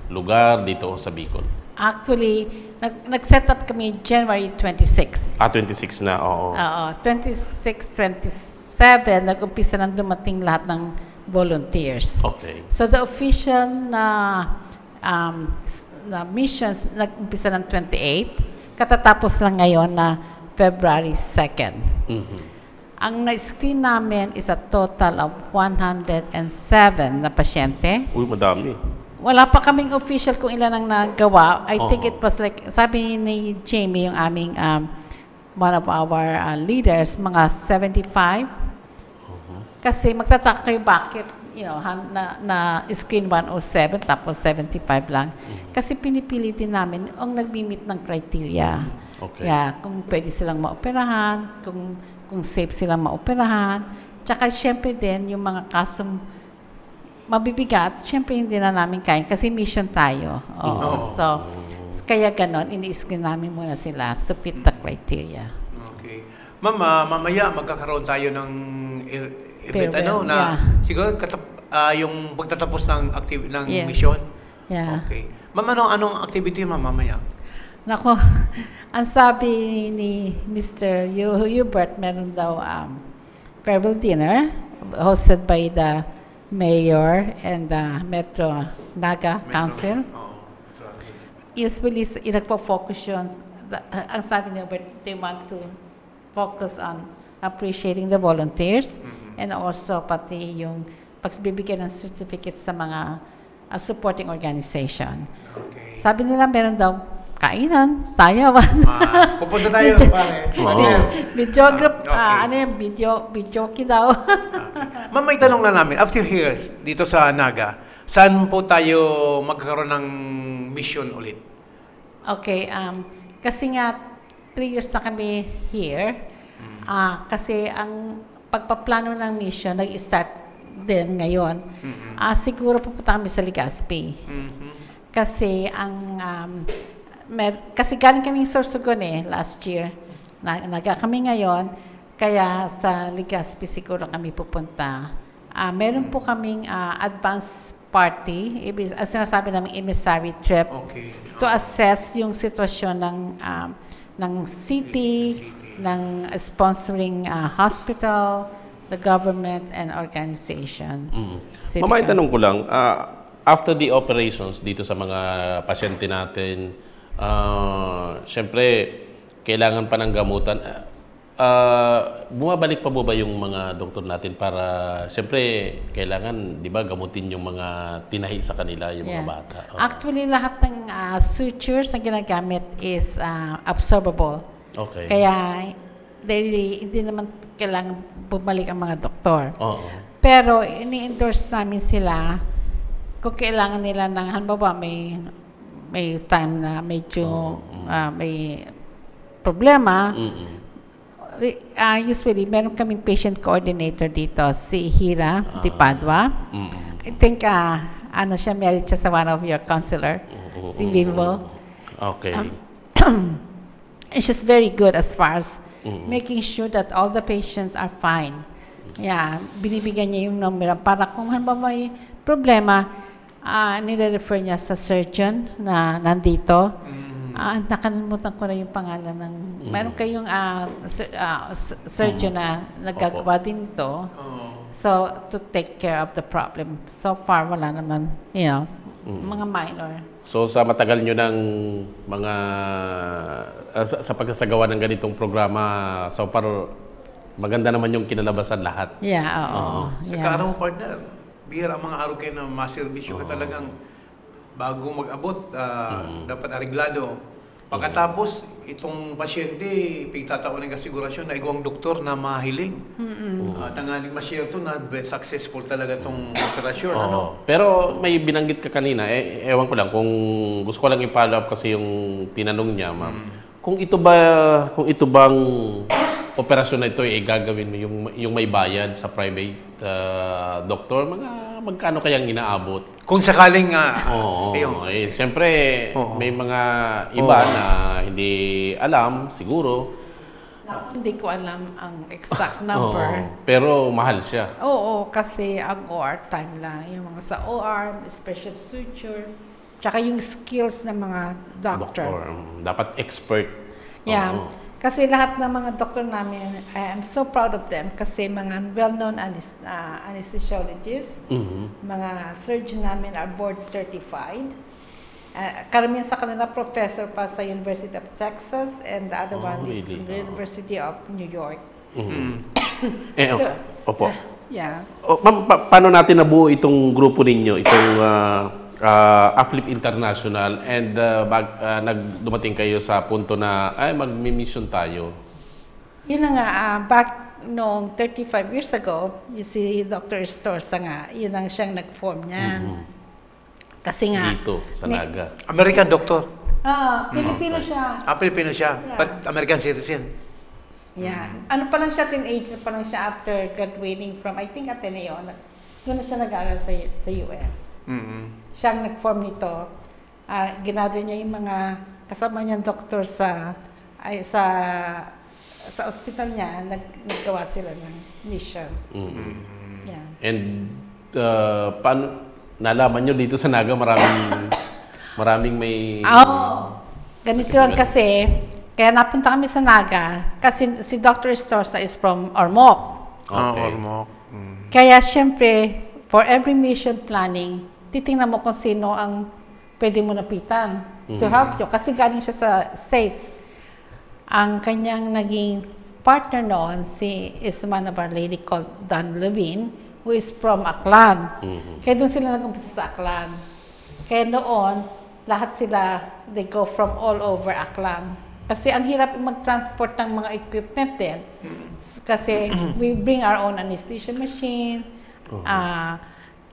lugar dito sa Bicol? Actually, nag- nag-set up kami January twenty-six. Ah, twenty-six na, oo. Oo, twenty-six, twenty-seven, nag-umpisa nang dumating lahat ng volunteers. Okay. So the official na um, s- na missions nag-umpisa ng twenty-eight, katatapos lang ngayon na February second. Mhm. Ang na-screen namin is a total of one hundred seven na pasyente. Uy, madami. Wala pa kaming official kung ilan ang nagawa. I think Oo. It was like, sabi ni Jamie, yung aming um, one of our uh, leaders, mga seventy-five. Kasi magtataka kayo bakit, you know, han- na, na screen one oh seven tapos seventy-five lang. Kasi pinipili din namin ang nagmi-meet ng criteria. Okay. Yeah, kung pwede silang maoperahan, kung kung safe silang maoperahan. Tsaka syempre din yung mga kasong mabibigat, syempre hindi na namin kaya kasi mission tayo. Oo. Oo. So, kaya ganon, ini-screen namin muna sila to fit the criteria. Okay. Ma'am, ah, mamaya magkakaroon tayo ng e- event, Farewell, ano, na yeah. siguro katap- ah, yung pagtatapos ng active ng Yes. mission. Yeah. Okay. Ma'am, ano anong activity, ma'am, mamaya? Nako, ang sabi ni Mister Hu- Hubert, meron daw um, farewell dinner hosted by the mayor and the Metro Naga Council. Oo. Usually, s- nagpo-focus yun. The- Ang sabi ni Hubert, they want to focus on appreciating the volunteers and also pati yung pagbibigay ng certificate sa mga uh, supporting organization. Okay. Sabi nila meron daw kainan, sayawan. Ah, pupunta tayo, Video- pare. Oo. Video, videograph, Okay. ah, ano yung video, videoke daw. Ma'am, may tanong lang namin. After here, dito sa Naga, saan po tayo magkakaroon ng mission ulit? Okay, um, kasi nga three years na kami here. Ah, kasi ang pagpaplano ng mission nag-start din ngayon. Ah, siguro pupunta kami sa Legazpi. Mhm. Kasi ang um, mer- kasi galing kaming Sorsogon eh last year. Na, naga kami ngayon, kaya sa Legazpi siguro kami pupunta. Ah, meron po kaming ah, advance party, ibig, ang sinasabi namin emissary trip Okay. to assess yung sitwasyon ng um, ng city, City. ng sponsoring ah, hospital, the government and organization. Mm. Civic Ma'am, may org- tanong ko lang, ah, after the operations dito sa mga pasyente natin, Ah, siyempre, kailangan pa ng gamutan. Ah, ah, bumabalik pa po ba yung mga doktor natin para, siyempre, kailangan, di ba, gamutin yung mga tinahi sa kanila, yung mga Yeah. bata. Oo. Actually, lahat ng ah, sutures na ginagamit is ah, absorbable. Okay. Kaya, daily, hindi naman kailangan bumalik ang mga doktor. Oo. Pero ini-endorse namin sila kung kailangan nila ng, halimbawa, may may time na medyo Mm, mm. ah, may problema. Mm-mm. We- ah, usually, meron kaming patient coordinator dito, si Hira Ah. de Padua. Mm-mm. I think, ah, ano siya, married siya sa one of your counselor, Oo, si oo, Bimbo. oo. Okay. Um, and she's very good as far as Mm. making sure that all the patients are fine. Yeah, binibigyan niya yung number para kung halimbawa may problema, ah, nire-refer niya sa surgeon na nandito. Mm. Ah, nakalimutan ko na yung pangalan ng, meron kayong ah, sur- ah, s- surgeon na nagagawa din ito. Oo. So, to take care of the problem. So far, wala naman, you know, Mm. mga minor. So sa matagal nyo ng mga ah, sa, sa pagsasagawa ng ganitong programa, so far maganda naman yung kinalabasan lahat. Yeah, oo. Oo. Sa Yeah. kaarong partner, bihira ang mga araw kayo na maserbisyo ka talagang bago mag-abot, ah, dapat areglado. Pagkatapos, itong pasyente, pigtatao ng kasigurasyon na igwang doktor na mahiling. Ah, tanganing masyerto na be- successful talaga itong operasyon. Oo. Ano? Pero may binanggit ka kanina, eh, ewan ko lang kung gusto ko lang i-follow up kasi yung tinanong niya, ma'am. Kung ito ba, kung ito bang operasyon na ito ay gagawin mo yung, yung may bayad sa private ah, doktor, mga magkano kayang inaabot? Kung sakaling, ah, Oo, ayun. Eh, siyempre, Oo. may mga iba na hindi alam, siguro. Naku, hindi ko alam ang exact number. Oo, pero mahal siya. Oo, kasi ang O R time lang. Yung mga sa O R, special suture, tsaka yung skills ng mga doctor. Mm, dapat expert. Yeah. Oo. Kasi lahat ng mga doktor namin, I am so proud of them kasi mga well-known anes- ah, anesthesiologists, Mhm. mga surgeon namin are board certified. Ah, karamihan sa kanila professor pa sa University of Texas and the other Oh, one is really? University of New York. Mhm. Mm. Eh, So, opo. Yeah. O, ma'am, pa- paano natin nabuo itong grupo ninyo, itong ah, ah, Uplift International, and ah, bag, ah, nag, dumating kayo sa punto na, ay, magmi-mission tayo? Yun na nga, ah, back noong thirty-five years ago, si Doctor Estorza nga, yun ang siyang nag-form niyan. Mhm. Kasi nga, Dito, sa ni- Naga. American doctor. Ah, Pilipino siya. Ah, Pilipino siya, Yeah. but American citizen. Yeah. Ano pa lang siya, teenager pa lang siya after graduating from, I think, Ateneo. Nag- Doon na siya nag-aaral sa, sa U S. Mm. Siya ang nag-form nito. Ah, ginather niya yung mga kasama niyang doktor sa ay, sa sa ospital niya, nag, naggawa sila ng mission. Mhm. Yeah. And ah, paano, nalaman nyo dito sa Naga, maraming, maraming may... Oh, ganito ang kasi, kaya napunta kami sa Naga, kasi si Doctor Estorza is from Ormoc. Ah, Okay. Ormoc. Mm. Kaya siyempre, for every mission planning, titingnan mo kung sino ang pwede mo lapitan to Mhm. help you. Kasi galing siya sa States. Ang kanyang naging partner noon, si is one of Our Lady called Don Levine, who is from Aklan. Mhm. Kaya doon sila nag-umpisa sa Aklan. Kaya noon, lahat sila, they go from all over Aklan. Kasi ang hirap mag-transport ng mga equipment din. Kasi we bring our own anesthesia machine, ah,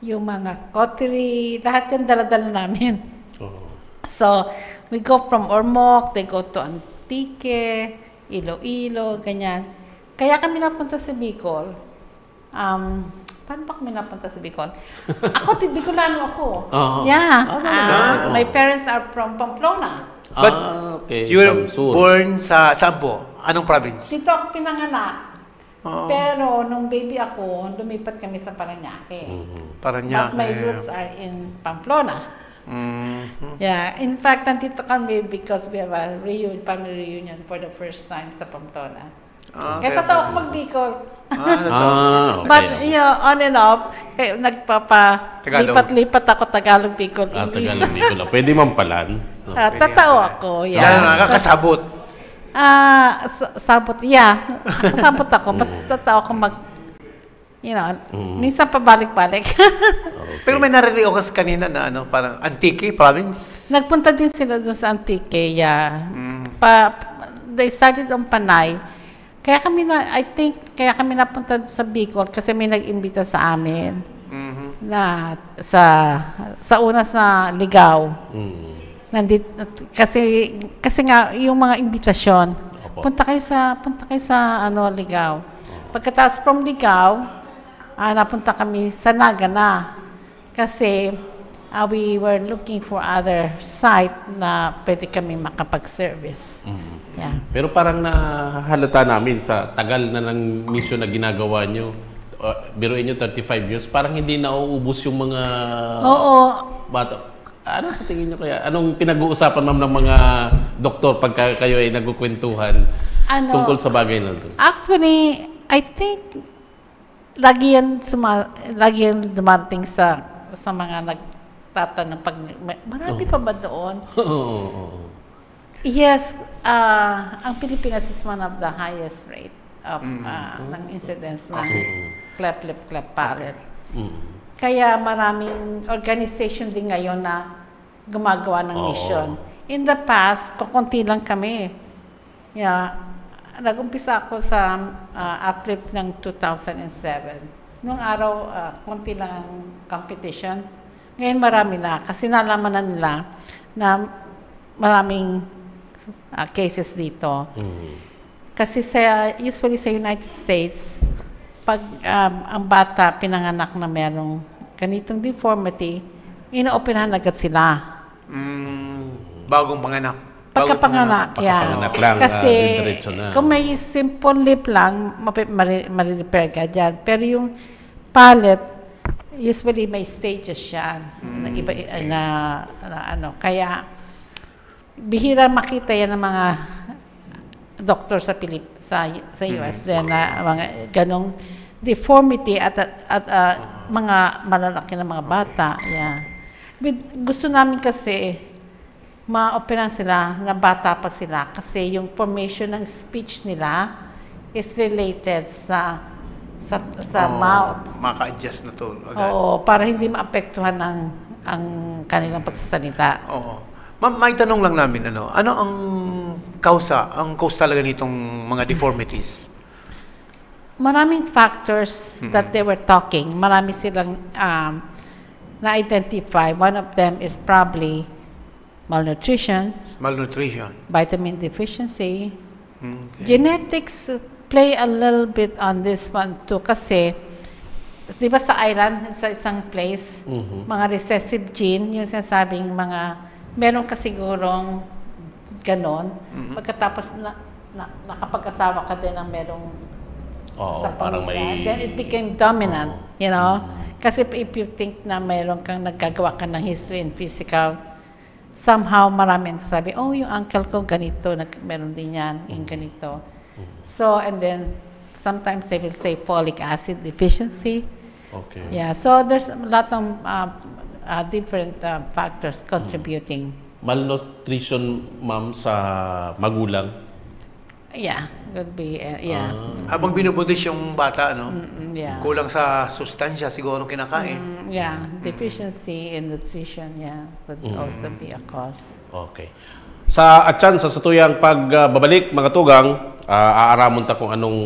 yung mga cautery, lahat yan dala-dala namin. Oo. So, we go from Ormoc, they go to Antique, Iloilo, ganyan. Kaya kami napunta sa Bicol. Um, paano ba kami napunta sa Bicol? Ako, ti- Bicolano ako. Oo. Yeah. Ah, talaga? Ah, Oo. My parents are from Pamplona. But Ah, okay. you were Samsur. born sa, saan po? Anong province? Dito ako pinanganak. Oo. Pero nung baby ako, lumipat kami sa Parañaque. Mhm. Parañaque. But my roots are in Pamplona. Mhm. Yeah, in fact, nandito kami because we have a reunion, family reunion for the first time sa Pamplona. Ah, Kaya okay. totoo ako mag-Bicol. Ah, totoo. Ah, okay. But, you know, on and off, Eh, nagpapa-, Tagalog. lipat-lipat ako, Tagalog, Bicol, Ah, English. Tagalog, Bicol. Pwede man pala, no? Ah, Pwede tatao man pala. ako, yeah. Lalo na, Tas-, nakakasabot. ah, sa-, sabot, yeah. Nakasabot ako. Mas Mm. tatao ako mag-, you know, Mm. minsan pabalik-balik. Okay. Pero may naririnig ako kasi kanina na, ano, parang Antique province. Nagpunta din sila dun sa Antique, yeah. Mm. Pa, they started on Panay. Kaya kami na, I think, kaya kami napunta sa Bicol kasi may nag-imbita sa amin Mhm. na sa, sa una sa Ligao. Mm. Nandit-, kasi, kasi nga, yung mga imbitasyon, Opo. "Punta kayo sa, punta kayo sa, ano, Ligao." Opo. Pagkatapos from Ligao, ah, napunta kami sa Naga na. Kasi, ah, we were looking for other site na pwede kami makapag-service. Mm. Yeah. Pero parang nahahalata namin sa tagal na ng mission na ginagawa nyo. Uh, biruin nyo, thirty-five years, parang hindi nauubos yung mga Oo. bata. Ano sa tingin nyo kaya? Anong pinag-uusapan, ma'am, ng mga doktor pagka kayo ay nagkukwentuhan Ano, tungkol sa bagay na ito? Actually, I think lagi yan suma-, lagi yan dumarating sa, sa mga nagtatanong pag may, marami Hmm. pa ba doon? Oo, oo, oo. Yes, ah, ang Pilipinas is one of the highest rate of, Mm. ah, ng incidence ng Okay. cleft lip, cleft palate. Mm. Kaya maraming organization din ngayon na gumagawa ng Oo. mission. In the past, kukunti lang kami. Yeah. Nag-umpisa ako sa, ah, ACLIP ng two thousand and seven. Nung araw, ah, konti lang ang competition. Ngayon marami na kasi nalaman na nila na maraming, ah, cases dito. Mm. Kasi sa, usually sa United States, pag, um, ang bata pinanganak na merong ganitong deformity, inooperahan agad sila. Mm, bagong panganak. Pagkapanganak, Bagong panganak. yeah. Pagkapanganak lang, ah, Kasi diretso na. kung may simple lip lang, mapi-, mari-, marirepair ka dyan. Pero yung palate, usually may stages siya. Mm, Na iba, okay. na, na ano. Kaya, bihira makita yan ng mga doktor sa Pilip-, sa, sa U S Mm. din na mga ganong deformity at, at, ah, mga malalaki na mga Okay. bata. Yeah. With, gusto namin kasi maoperahan sila na bata pa sila kasi yung formation ng speech nila is related sa, sa, sa Oo, mouth. maka-adjust na to agad. Oo, para hindi maapektuhan ang, ang kanilang pagsasalita. Oo. Ma'am, may tanong lang namin, ano, ano ang kausa, ang cause talaga nitong mga deformities? Maraming factors Mm-mm. that they were talking. Marami silang, um, na-identify. One of them is probably malnutrition, Malnutrition. vitamin deficiency. Okay. Genetics play a little bit on this one too. Kasi, di ba sa island, sa isang place, Mhm. mga recessive gene, yung sinasabing mga, meron ka sigurong ganon. Mhm. Pagkatapos na, na, nakapag-asawa ka din ng merong Oo, sa parang pamilya, may then it became dominant, Oo. you know? Mhm. Kasi if you think na meron kang nagagawa ka ng history and physical, somehow marami ang sabi, "Oh, yung uncle ko ganito, nag-, meron din yan, yung ganito." Mhm. So, and then, sometimes they will say folic acid deficiency. Okay. Yeah, so there's a lot of, uh, uh, different, uh, factors contributing. Malnutrition, ma'am, sa magulang? Yeah, could be, uh, yeah. Ah. Habang binubuntis yung bata, no? Mm-mm, yeah. Kulang sa sustansya siguro kinakain. Mm, yeah, Mm. deficiency in nutrition, yeah, could Mm. also be a cause. Okay. Sa atyan, sa satuyang pag, ah, babalik, mga tugang, ah, aaramon ta kung anong,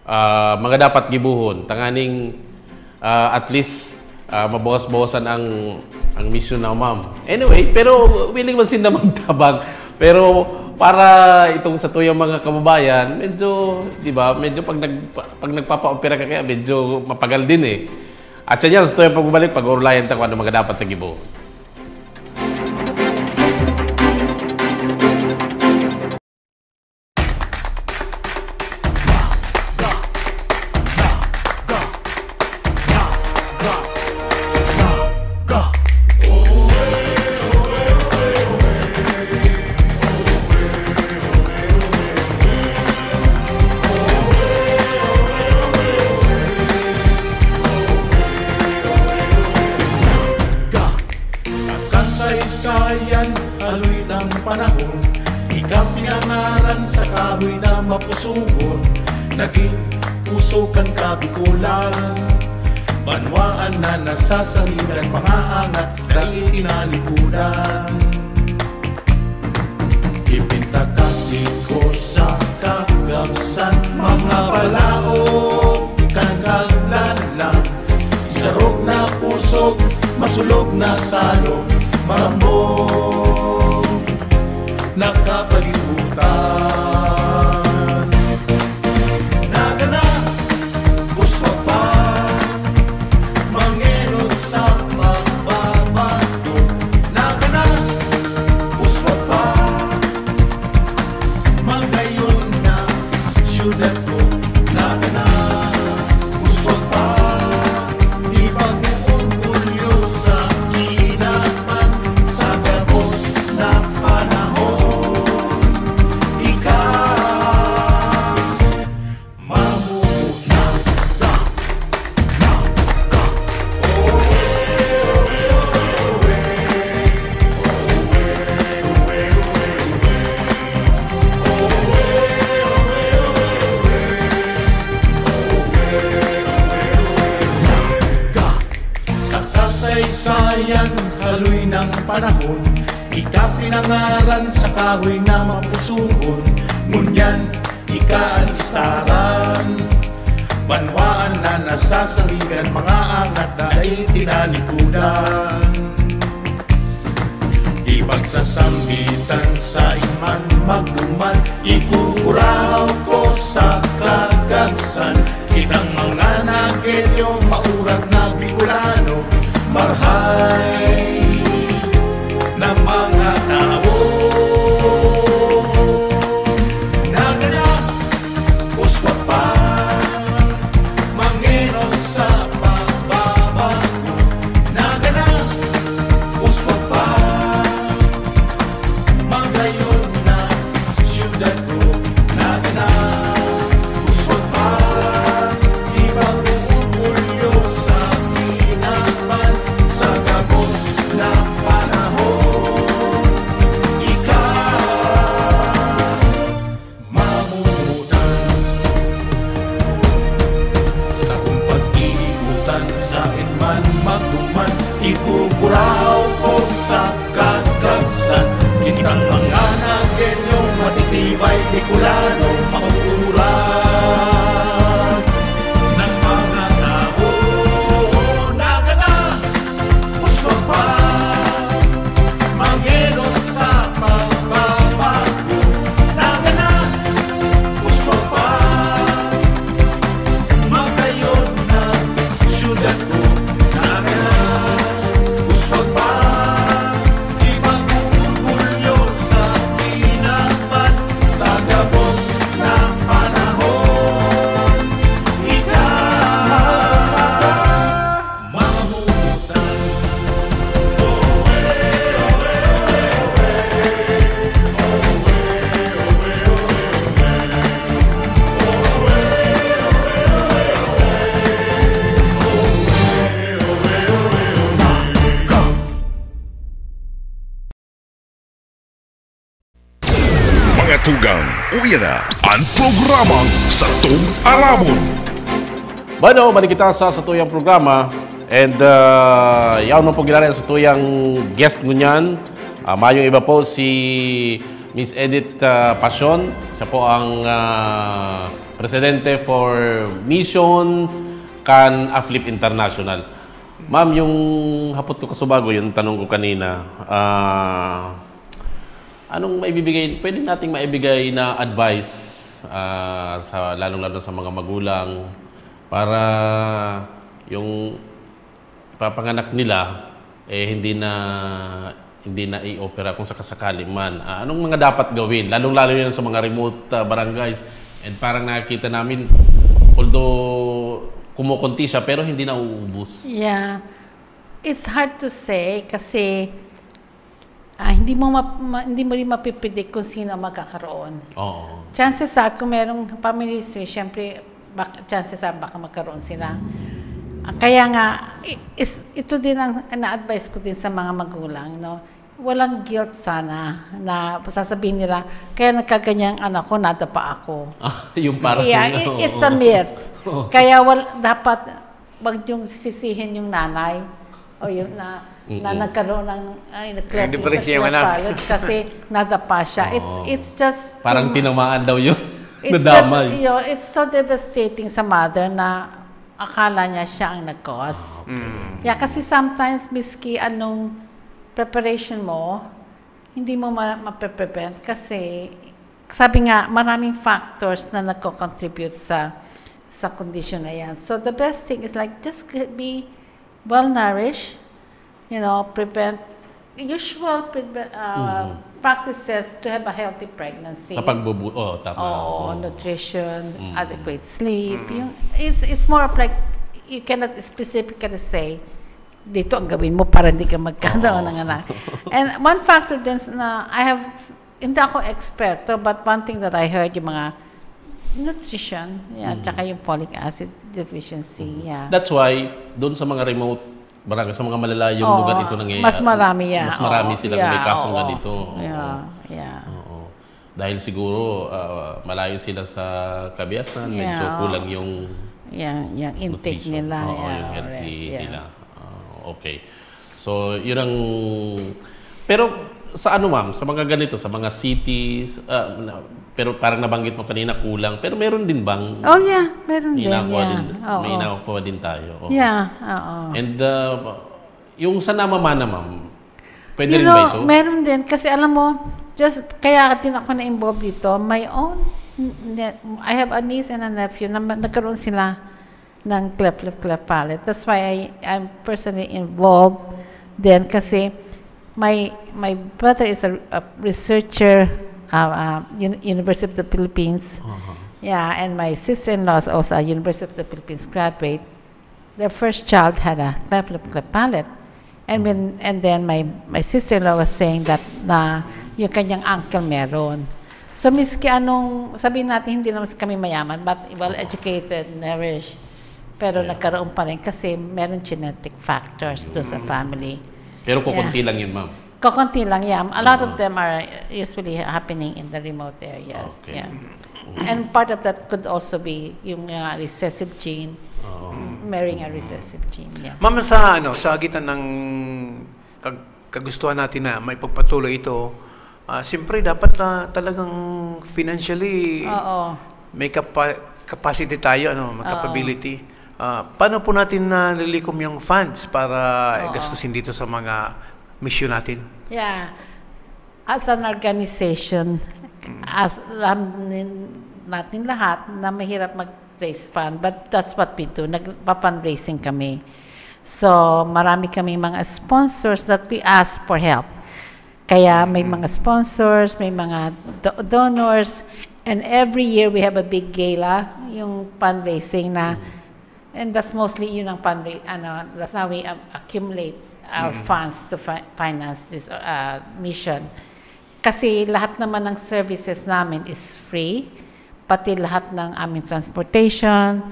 ah, mga dapat gibohon, tanganing, ah, at least, ah, mabawas-bawasan ang, ang misyon na, ma'am. Anyway, pero willing man sinda magtabang. Pero para itong satuyang mga kababayan, medyo, di ba, medyo pag nag-, pag nagpapaopera ka kaya, medyo mapagal din eh. At sa inyo, sa tuyang pagbabalik, pag-uurlayan ta kung ano mga dapat na gibohon. panahon, ika pinangaran sa kahoy na mapusugon, naging puso kan Kabikolan. Banwaan na nasasangigan, mga angat, dai tinalikudan. Ipintakasi ko sa kagamsan, mga balaog, ikangaglan lang. Isarog na pusog, masulog na salog, marambong nakapalibutan. Nagana, uswag pa, mangenot sa pagbabago. Nagana, uswag pa, magayon na syudad ko. Nagana, uswag pa, di pag-uurgulyo sa kinaban sa gabos na panahon. Ika, mamuta. Sa kasaysayan, haloy ng panahon, ika pinangaran sa kahoy na mapusugon. Ngunyan, ika an listaran. Banwaan na nasasangigan, mga angat na dai tinalikudan. Ipagsasambitan sa iman magduman, ikukurahaw ko sa kagamsan. Kitang mga Nagueño, maurat na Bicolano, marhay na mga tao. Nagana, uswag pa, mangenot sa pagbabago. Nagana, uswag pa, magayon na syudad ko. Nagana, uswag pa, di pag-uurgulyo sa kinaban sa gabos na panahon. Ika, mamutan. Sa kung pag-iibutan, sa man magduman, ikukurahaw ko sa kagamsan. Kitang mga Nagueño, matitibay, Bicolano, mauuran ng mga tao. Nagana, uswag pa, mangenot sa pagbabago. Nagana, uswag pa, magayon na syudad ko. Nagana, uswag pa, di mag-uurgulyo sa kinaban sa gabos na panahon. Ika, mamutan. Mga tugang, uya na an programang Satong Arabon. Bueno, balik kita sa satuyang programa. And, ah, yaon man po giraray ang satuyang guest ngunyan. Ah, mayong iba po si Miss Edith, ah, Pasion. Siya po ang, ah, presidente for Mission kan Aflip International. Ma'am, yung hapot ko kasubago, yung tanong ko kanina, ah, anong maibibigay, pwede nating maibigay na advice, ah, sa, lalong-lalo sa mga magulang para yung ipapanganak nila, eh, hindi na, hindi na i-opera kung sakasakali man? Ah, anong mga dapat gawin? Lalong-lalo yan sa mga remote, ah, barangays. And parang nakikita namin, although kumukunti siya, pero hindi nauubos. Yeah. It's hard to say kasi, ah, hindi mo map-, ma-, hindi mo rin mapipredict kung sino ang magkakaroon. Oo. Chances are, kung merong family history, syempre, bak-, chances are, baka magkaroon sila. Ah, kaya nga, i-, is, ito din ang na-advise ko din sa mga magulang, no? walang guilt sana na sasabihin nila, "Kaya nagkaganyan ang anak ko, nadapa ako." Ah, yung parang... Yeah, it, it's a myth. Kaya wal, dapat wag yung sisihin yung nanay o yung na, na nagkaroon ng ay, nag-cleft Yung depresya yung cleft anak. palate kasi nadapa siya. It's Oo. it's just Parang too mu- tinamaan daw yun. It's Nadamay. just, you know, it's so devastating sa mother na akala niya siya ang nag-cause. Mm. Yeah, kasi sometimes, miski anong preparation mo, hindi mo ma- mape-prevent kasi sabi nga, maraming factors na nagko-contribute sa sa condition na yan. So the best thing is like just be well nourished, you know, prevent usual prevent, uh, practices to have a healthy pregnancy. Sa pagbubu... Oh, tama. Oo, nutrition, adequate sleep. Yung, it's, it's more of like, you cannot specifically say, dito ang gawin mo para hindi ka magkano ng anak. And one factor din na I have, hindi ako eksperto, but one thing that I heard, yung mga nutrition, yeah, tsaka yung folic acid deficiency, yeah. That's why, doon sa mga remote barangay, sa mga malalayong Oo, lugar ito nangyayari. mas marami, yeah. Mas marami Oo, silang yeah, may kasong oo. ganito. Oo. Yeah, yeah. Oo. Dahil siguro, ah, malayo sila sa kabiasnan, Yeah, medyo oo. Kulang yung Yung, yung intake nutrition. nila. Oo, Yeah, yung healthy rest, yeah. nila. Ah, okay. So, yun ang... Pero sa ano, ma'am? Sa mga ganito, sa mga cities, ah, na- pero parang nabanggit mo kanina, kulang. Pero meron din bang... Oh, yeah. Meron May din, inakuha yeah. din, Oo. May inakuha din tayo. Oo. Yeah, oo. And uh, yung sa namamana, ma'am, pwede You rin know, ba ito? Meron din. Kasi alam mo, just kaya din ako na-involved dito. My own, ne- I have a niece and a nephew na ma- nagkaroon sila ng cleft lip, cleft palate. That's why I, I'm personally involved din kasi my my brother is a, a researcher uh, uh, Un- University of the Philippines. Aha. Yeah, and my sister-in-law is also a University of the Philippines graduate. Their first child had a cleft lip, cleft palate. And when and then my my sister-in-law was saying that na yung kanyang uncle meron. So miski anong, sabihin natin, hindi naman kami mayaman, but well educated, nourished. Pero nagkaroon pa rin kasi meron genetic factors do sa family. Pero kukunti Yeah. lang yun, ma'am. Kokonti lang yan. A lot of them are usually happening in the remote areas. Okay. Yeah. And part of that could also be yung mga recessive gene, Oo. marrying a recessive gene. Yeah. Ma'am, sa ano, sa gitan ng kag- kagustuhan natin na may pagpatuloy ito, ah, siyempre dapat na talagang financially Oo. may capa- capacity tayo, ano, may Oo. capability. Ah, paano po natin nalilikom yung funds para Oo. gastusin dito sa mga misyon natin? Yeah. As an organization, as alam nin- natin lahat na mahirap mag-raise fund, but that's what we do. Nagpa-fundraising kami. So, marami kami mga sponsors that we ask for help. Kaya may mga sponsors, may mga do- donors, and every year we have a big gala, yung fundraising na, and that's mostly yun ang fundraising, ano, that's how we um, accumulate our funds to fi- finance this uh, mission. Kasi lahat naman ng services namin is free, pati lahat ng aming transportation,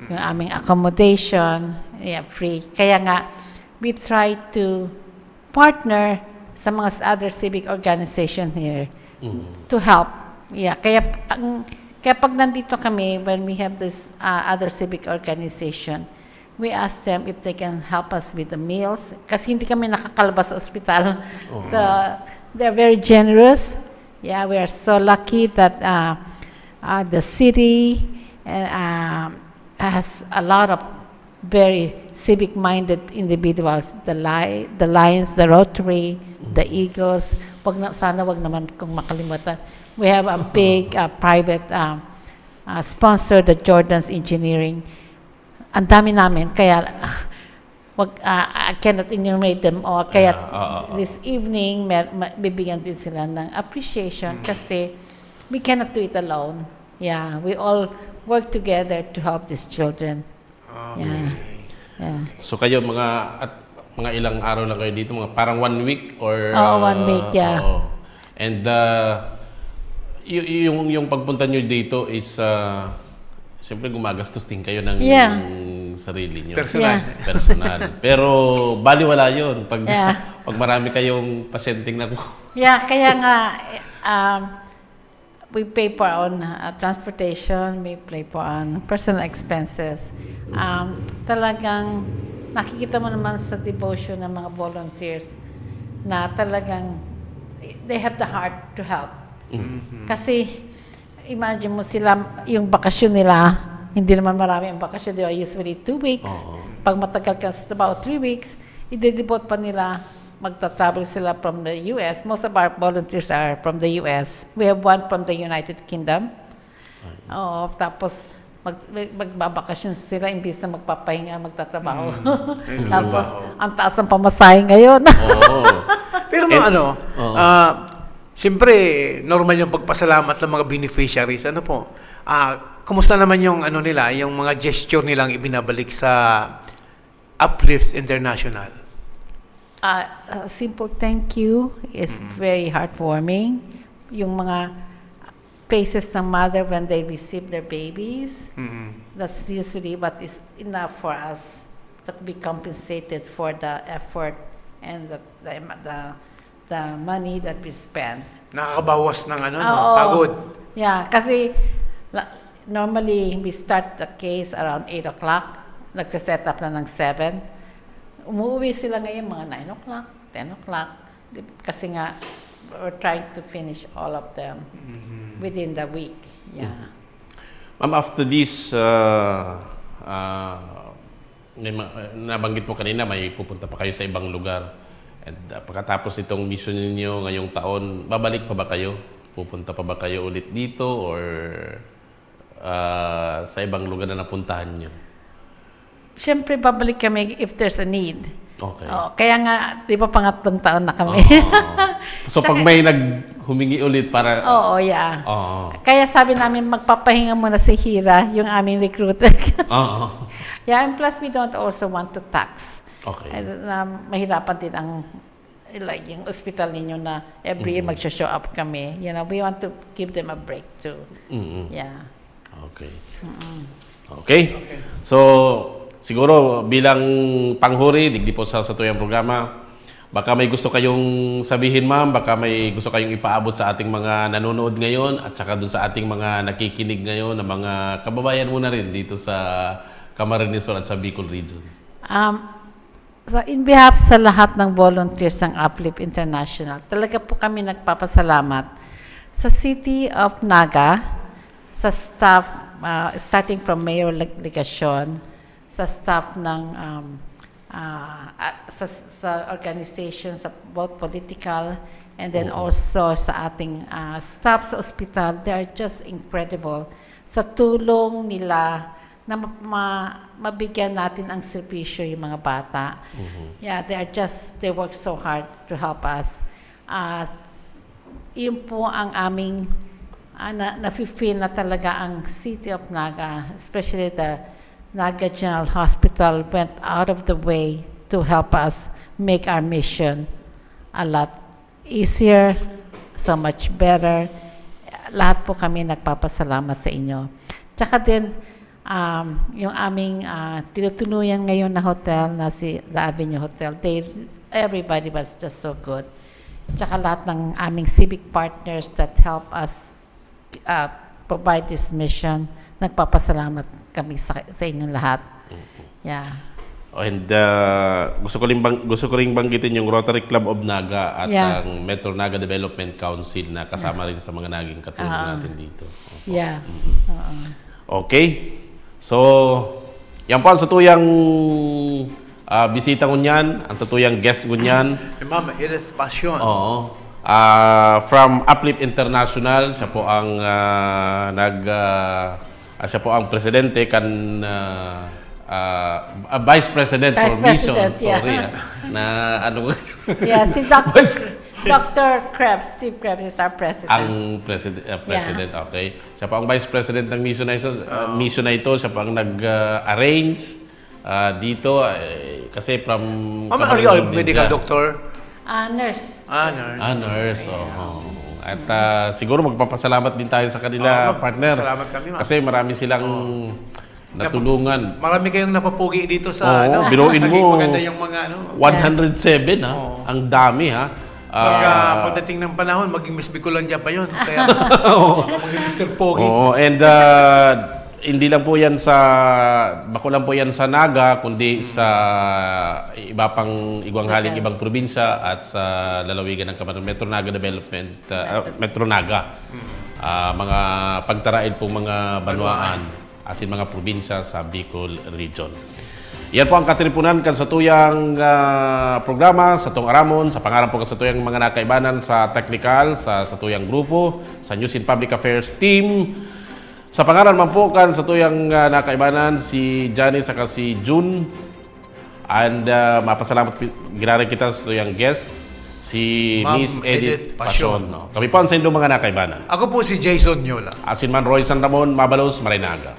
yung aming accommodation, yeah, free. Kaya nga, we try to partner sa mga s- other civic organization here to help. Yeah, kaya ang kaya pag nandito kami, when we have this uh, other civic organization, we ask them if they can help us with the meals kasi hindi kami nakakalabas sa ospital. So they're very generous. Yeah, we are so lucky that uh, uh, the city uh, um, has a lot of very civic-minded individuals, the Li- the Lions, the Rotary, the Eagles. Wag na sana wag naman kung makalimutan. We have a big uh, private uh, uh, sponsor, the Jordan's Engineering. Ang dami namin kaya wag uh, I cannot enumerate them all. Kaya Ah, ah, ah, ah. This evening mer- ma- bibigyan din sila ng appreciation kasi we cannot do it alone. Yeah, we all work together to help these children. Yeah. Yeah. So kayo, mga at mga ilang araw lang kayo dito, mga parang one week or... Oo, one week, yeah. Oo. And uh, y- yung, yung pagpunta nyo dito is, uh, siyempre gumagastos din kayo ng Yeah. sarili nyo. Personal. Yeah. Personal. Pero baliwala yun. Pag, Yeah. Pag marami kayong pasyenteng naku- Yeah, kaya nga, um, we pay for our own uh, transportation, we pay for our own personal expenses. Um, talagang nakikita mo naman sa devotion ng mga volunteers na talagang they have the heart to help. Kasi, imagine mo sila, yung bakasyon nila, hindi naman marami ang bakasyon, di ba? Usually two weeks. Oo. Pag matagal ka sa trabaho, three weeks, idedebot pa nila, magta-travel sila from the U S. Most of our volunteers are from the U S. We have one from the United Kingdom. Oo, tapos mag, mag- magbabakasyon sila, imbis na magpapahinga, magtatrabaho. Mm. Tapos, ang taas ng pamasahe ngayon. Oo. Pero mga Eh, ano, oo. ah, siyempre, normal yung pagpasalamat ng mga beneficiaries. Ano po? Ah, kumusta naman yung ano nila, yung mga gesture nilang ibinabalik sa Uplift International? Ah, a simple thank you is very heartwarming. Yung mga faces ng mother when they receive their babies, Mm. that's usually what is enough for us to be compensated for the effort and the, the, the, the money that we spend. Nakakabawas ng ano, no? Oo. Pagod. Yeah, kasi la- normally we start the case around eight o'clock, nagse-set up na ng seven. Umuwi sila ngayon mga nine o'clock, ten o'clock. Di- Kasi nga, we're trying to finish all of them within the week. Yeah. Ma'am, after this, uh, uh, may ma- uh, nabanggit mo kanina, may pupunta pa kayo sa ibang lugar. And uh, pagkatapos itong mission ninyo ngayong taon, babalik pa ba kayo? Pupunta pa ba kayo ulit dito or uh, sa ibang lugar na napuntahan nyo? Siyempre, babalik kami if there's a need. Okay. Oh, kaya nga, di ba pangatlong taon na kami? Oo. So, pag may nag humingi ulit para... Oo, yeah. Oo. Kaya sabi namin, magpapahinga muna si Hira, yung aming recruiter. Oo. Yeah, and plus we don't also want to tax. Okay. Eh, na mahirapan din ang, like, yung ospital ninyo na every year magsho-show up kami. You know, we want to give them a break too. Mm-mm. Yeah. Okay. Okay. So, siguro bilang panghuri, digdi po sa satuyang programa, baka may gusto kayong sabihin, ma'am, baka may gusto kayong ipaabot sa ating mga nanonood ngayon at saka dun sa ating mga nakikinig ngayon na mga kababayan mo na rin dito sa Camarines Sur at sa Bicol Region. Um, sa in behalf sa lahat ng volunteers ng Uplift International, talaga po kami nagpapasalamat sa City of Naga, sa staff, uh, starting from Mayor Leg- Legacion, sa staff ng um, uh, uh, sa, sa organization, sa both political and then also sa ating uh, staff sa ospital. They are just incredible sa tulong nila na ma- ma- mabigyan natin ang serbisyo yung mga bata. Yeah, they are just, they work so hard to help us. Ah, s- yun po ang aming, ah, na, nafe-feel na talaga ang City of Naga, especially the Naga General Hospital went out of the way to help us make our mission a lot easier, so much better. Lahat po kami nagpapasalamat sa inyo. Tsaka din, um, yung aming ah, tinutuluyan ngayon na hotel na si The Avenue Hotel, they, everybody was just so good. Tsaka lahat ng aming civic partners that help us uh, provide this mission, nagpapasalamat kami sa, sa inyong lahat. Yeah. And uh, gusto ko rin bang, gusto ko ring banggitin yung Rotary Club of Naga at Yeah. ang Metro Naga Development Council na kasama rin sa mga naging katulong Ah. natin dito. Opo. Yeah. Oo. Okay. So, yan po ang satuyang ah, bisita ngunyan, ang satuyang guest ngunyan. Eh, Ma'am Edith Passion. Oo. Ah, from Uplift International, siya po ang ah, nag ah, ah, siya po ang presidente kan ah, ah, ah, Vice President for Vice Mission. President, yeah. Sorry, ah. Na ano Yeah, si Doc- Doctor Krebs, Steve Krebs is our president. Ang president, ah, president, okay. Siya po ang vice president ng mission na ito. Ah, mission na ito, siya po ang nag-arrange ah, dito eh, kasi from Ma'am, are you a Camarines medical siya. Doctor? Ah, nurse. Ah, nurse. Ah, nurse. Oo. At ah, siguro magpapasalamat din tayo sa kanila, Oo, partner. salamat kami, ma'am. Kasi marami silang natulungan. Marami kayong napapugi dito sa Oo, ano. Biruin Naging mo. Maganda yung mga ano. One hundred seven, ha? Oo. Ang dami, ha? Pagka, Ah, pagdating ng panahon, maging Miss Bicolandia pa yun. Kaya mas, Oo. maging Mister Pogi. Oo, and uh, hindi lang po yan sa, bako lang po yan sa Naga, kundi sa iba pang igwang haling ibang probinsya at sa lalawigan ng Camarines, Metro Naga Development, uh, Metro Naga. Ah, mga pagtarail pong mga banwaan, asin mga probinsya sa Bicol Region. Yan po ang katiripunan kan satuyang ah, programa, satong aramon, sa pangaran po kan satuyang mga nakaibanan sa technical, sa satuyang grupo, sa News and Public Affairs team. Sa pangaran man po kan satuyang ah, nakaibanan, si Johnny saka si June. And ah, mapasalamat pi- giraray kita sa satuyang guest, si Ma'am Miss Edith, Edith Pasion. Pasion. No? Kami po ang saindong mga nakaibanan. Ako po si Jason Yola. Asin man Roy San Ramon, mabalos, maray na aga.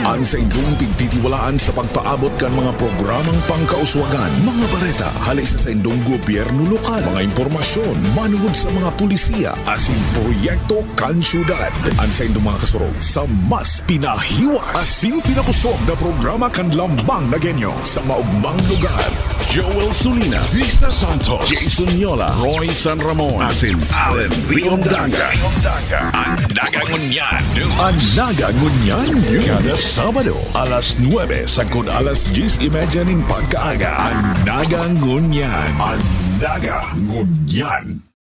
An saindong pigtitiwalaan sa pagpaabot kan mga programang pangkauswagan, mga bareta hali sa saindong gobyerno lokal, mga impormasyon manungod sa mga polisiya asin proyekto kan syudad. An saindong mga kasurog sa mas pinahiwas asin pinakusog na programa kan Lambang Nagenyo sa maugmang lugar. Joel Sulina, Risa Santos, Jason Yola, Roy San Ramon, asin Allen Riondaga. An Naga Ngunyan. An Naga Ngunyan, kada Sabado, alas nuebe sagkod alas dyes y media nin pagkaaga. An Naga Ngunyan. An Naga Ngunyan.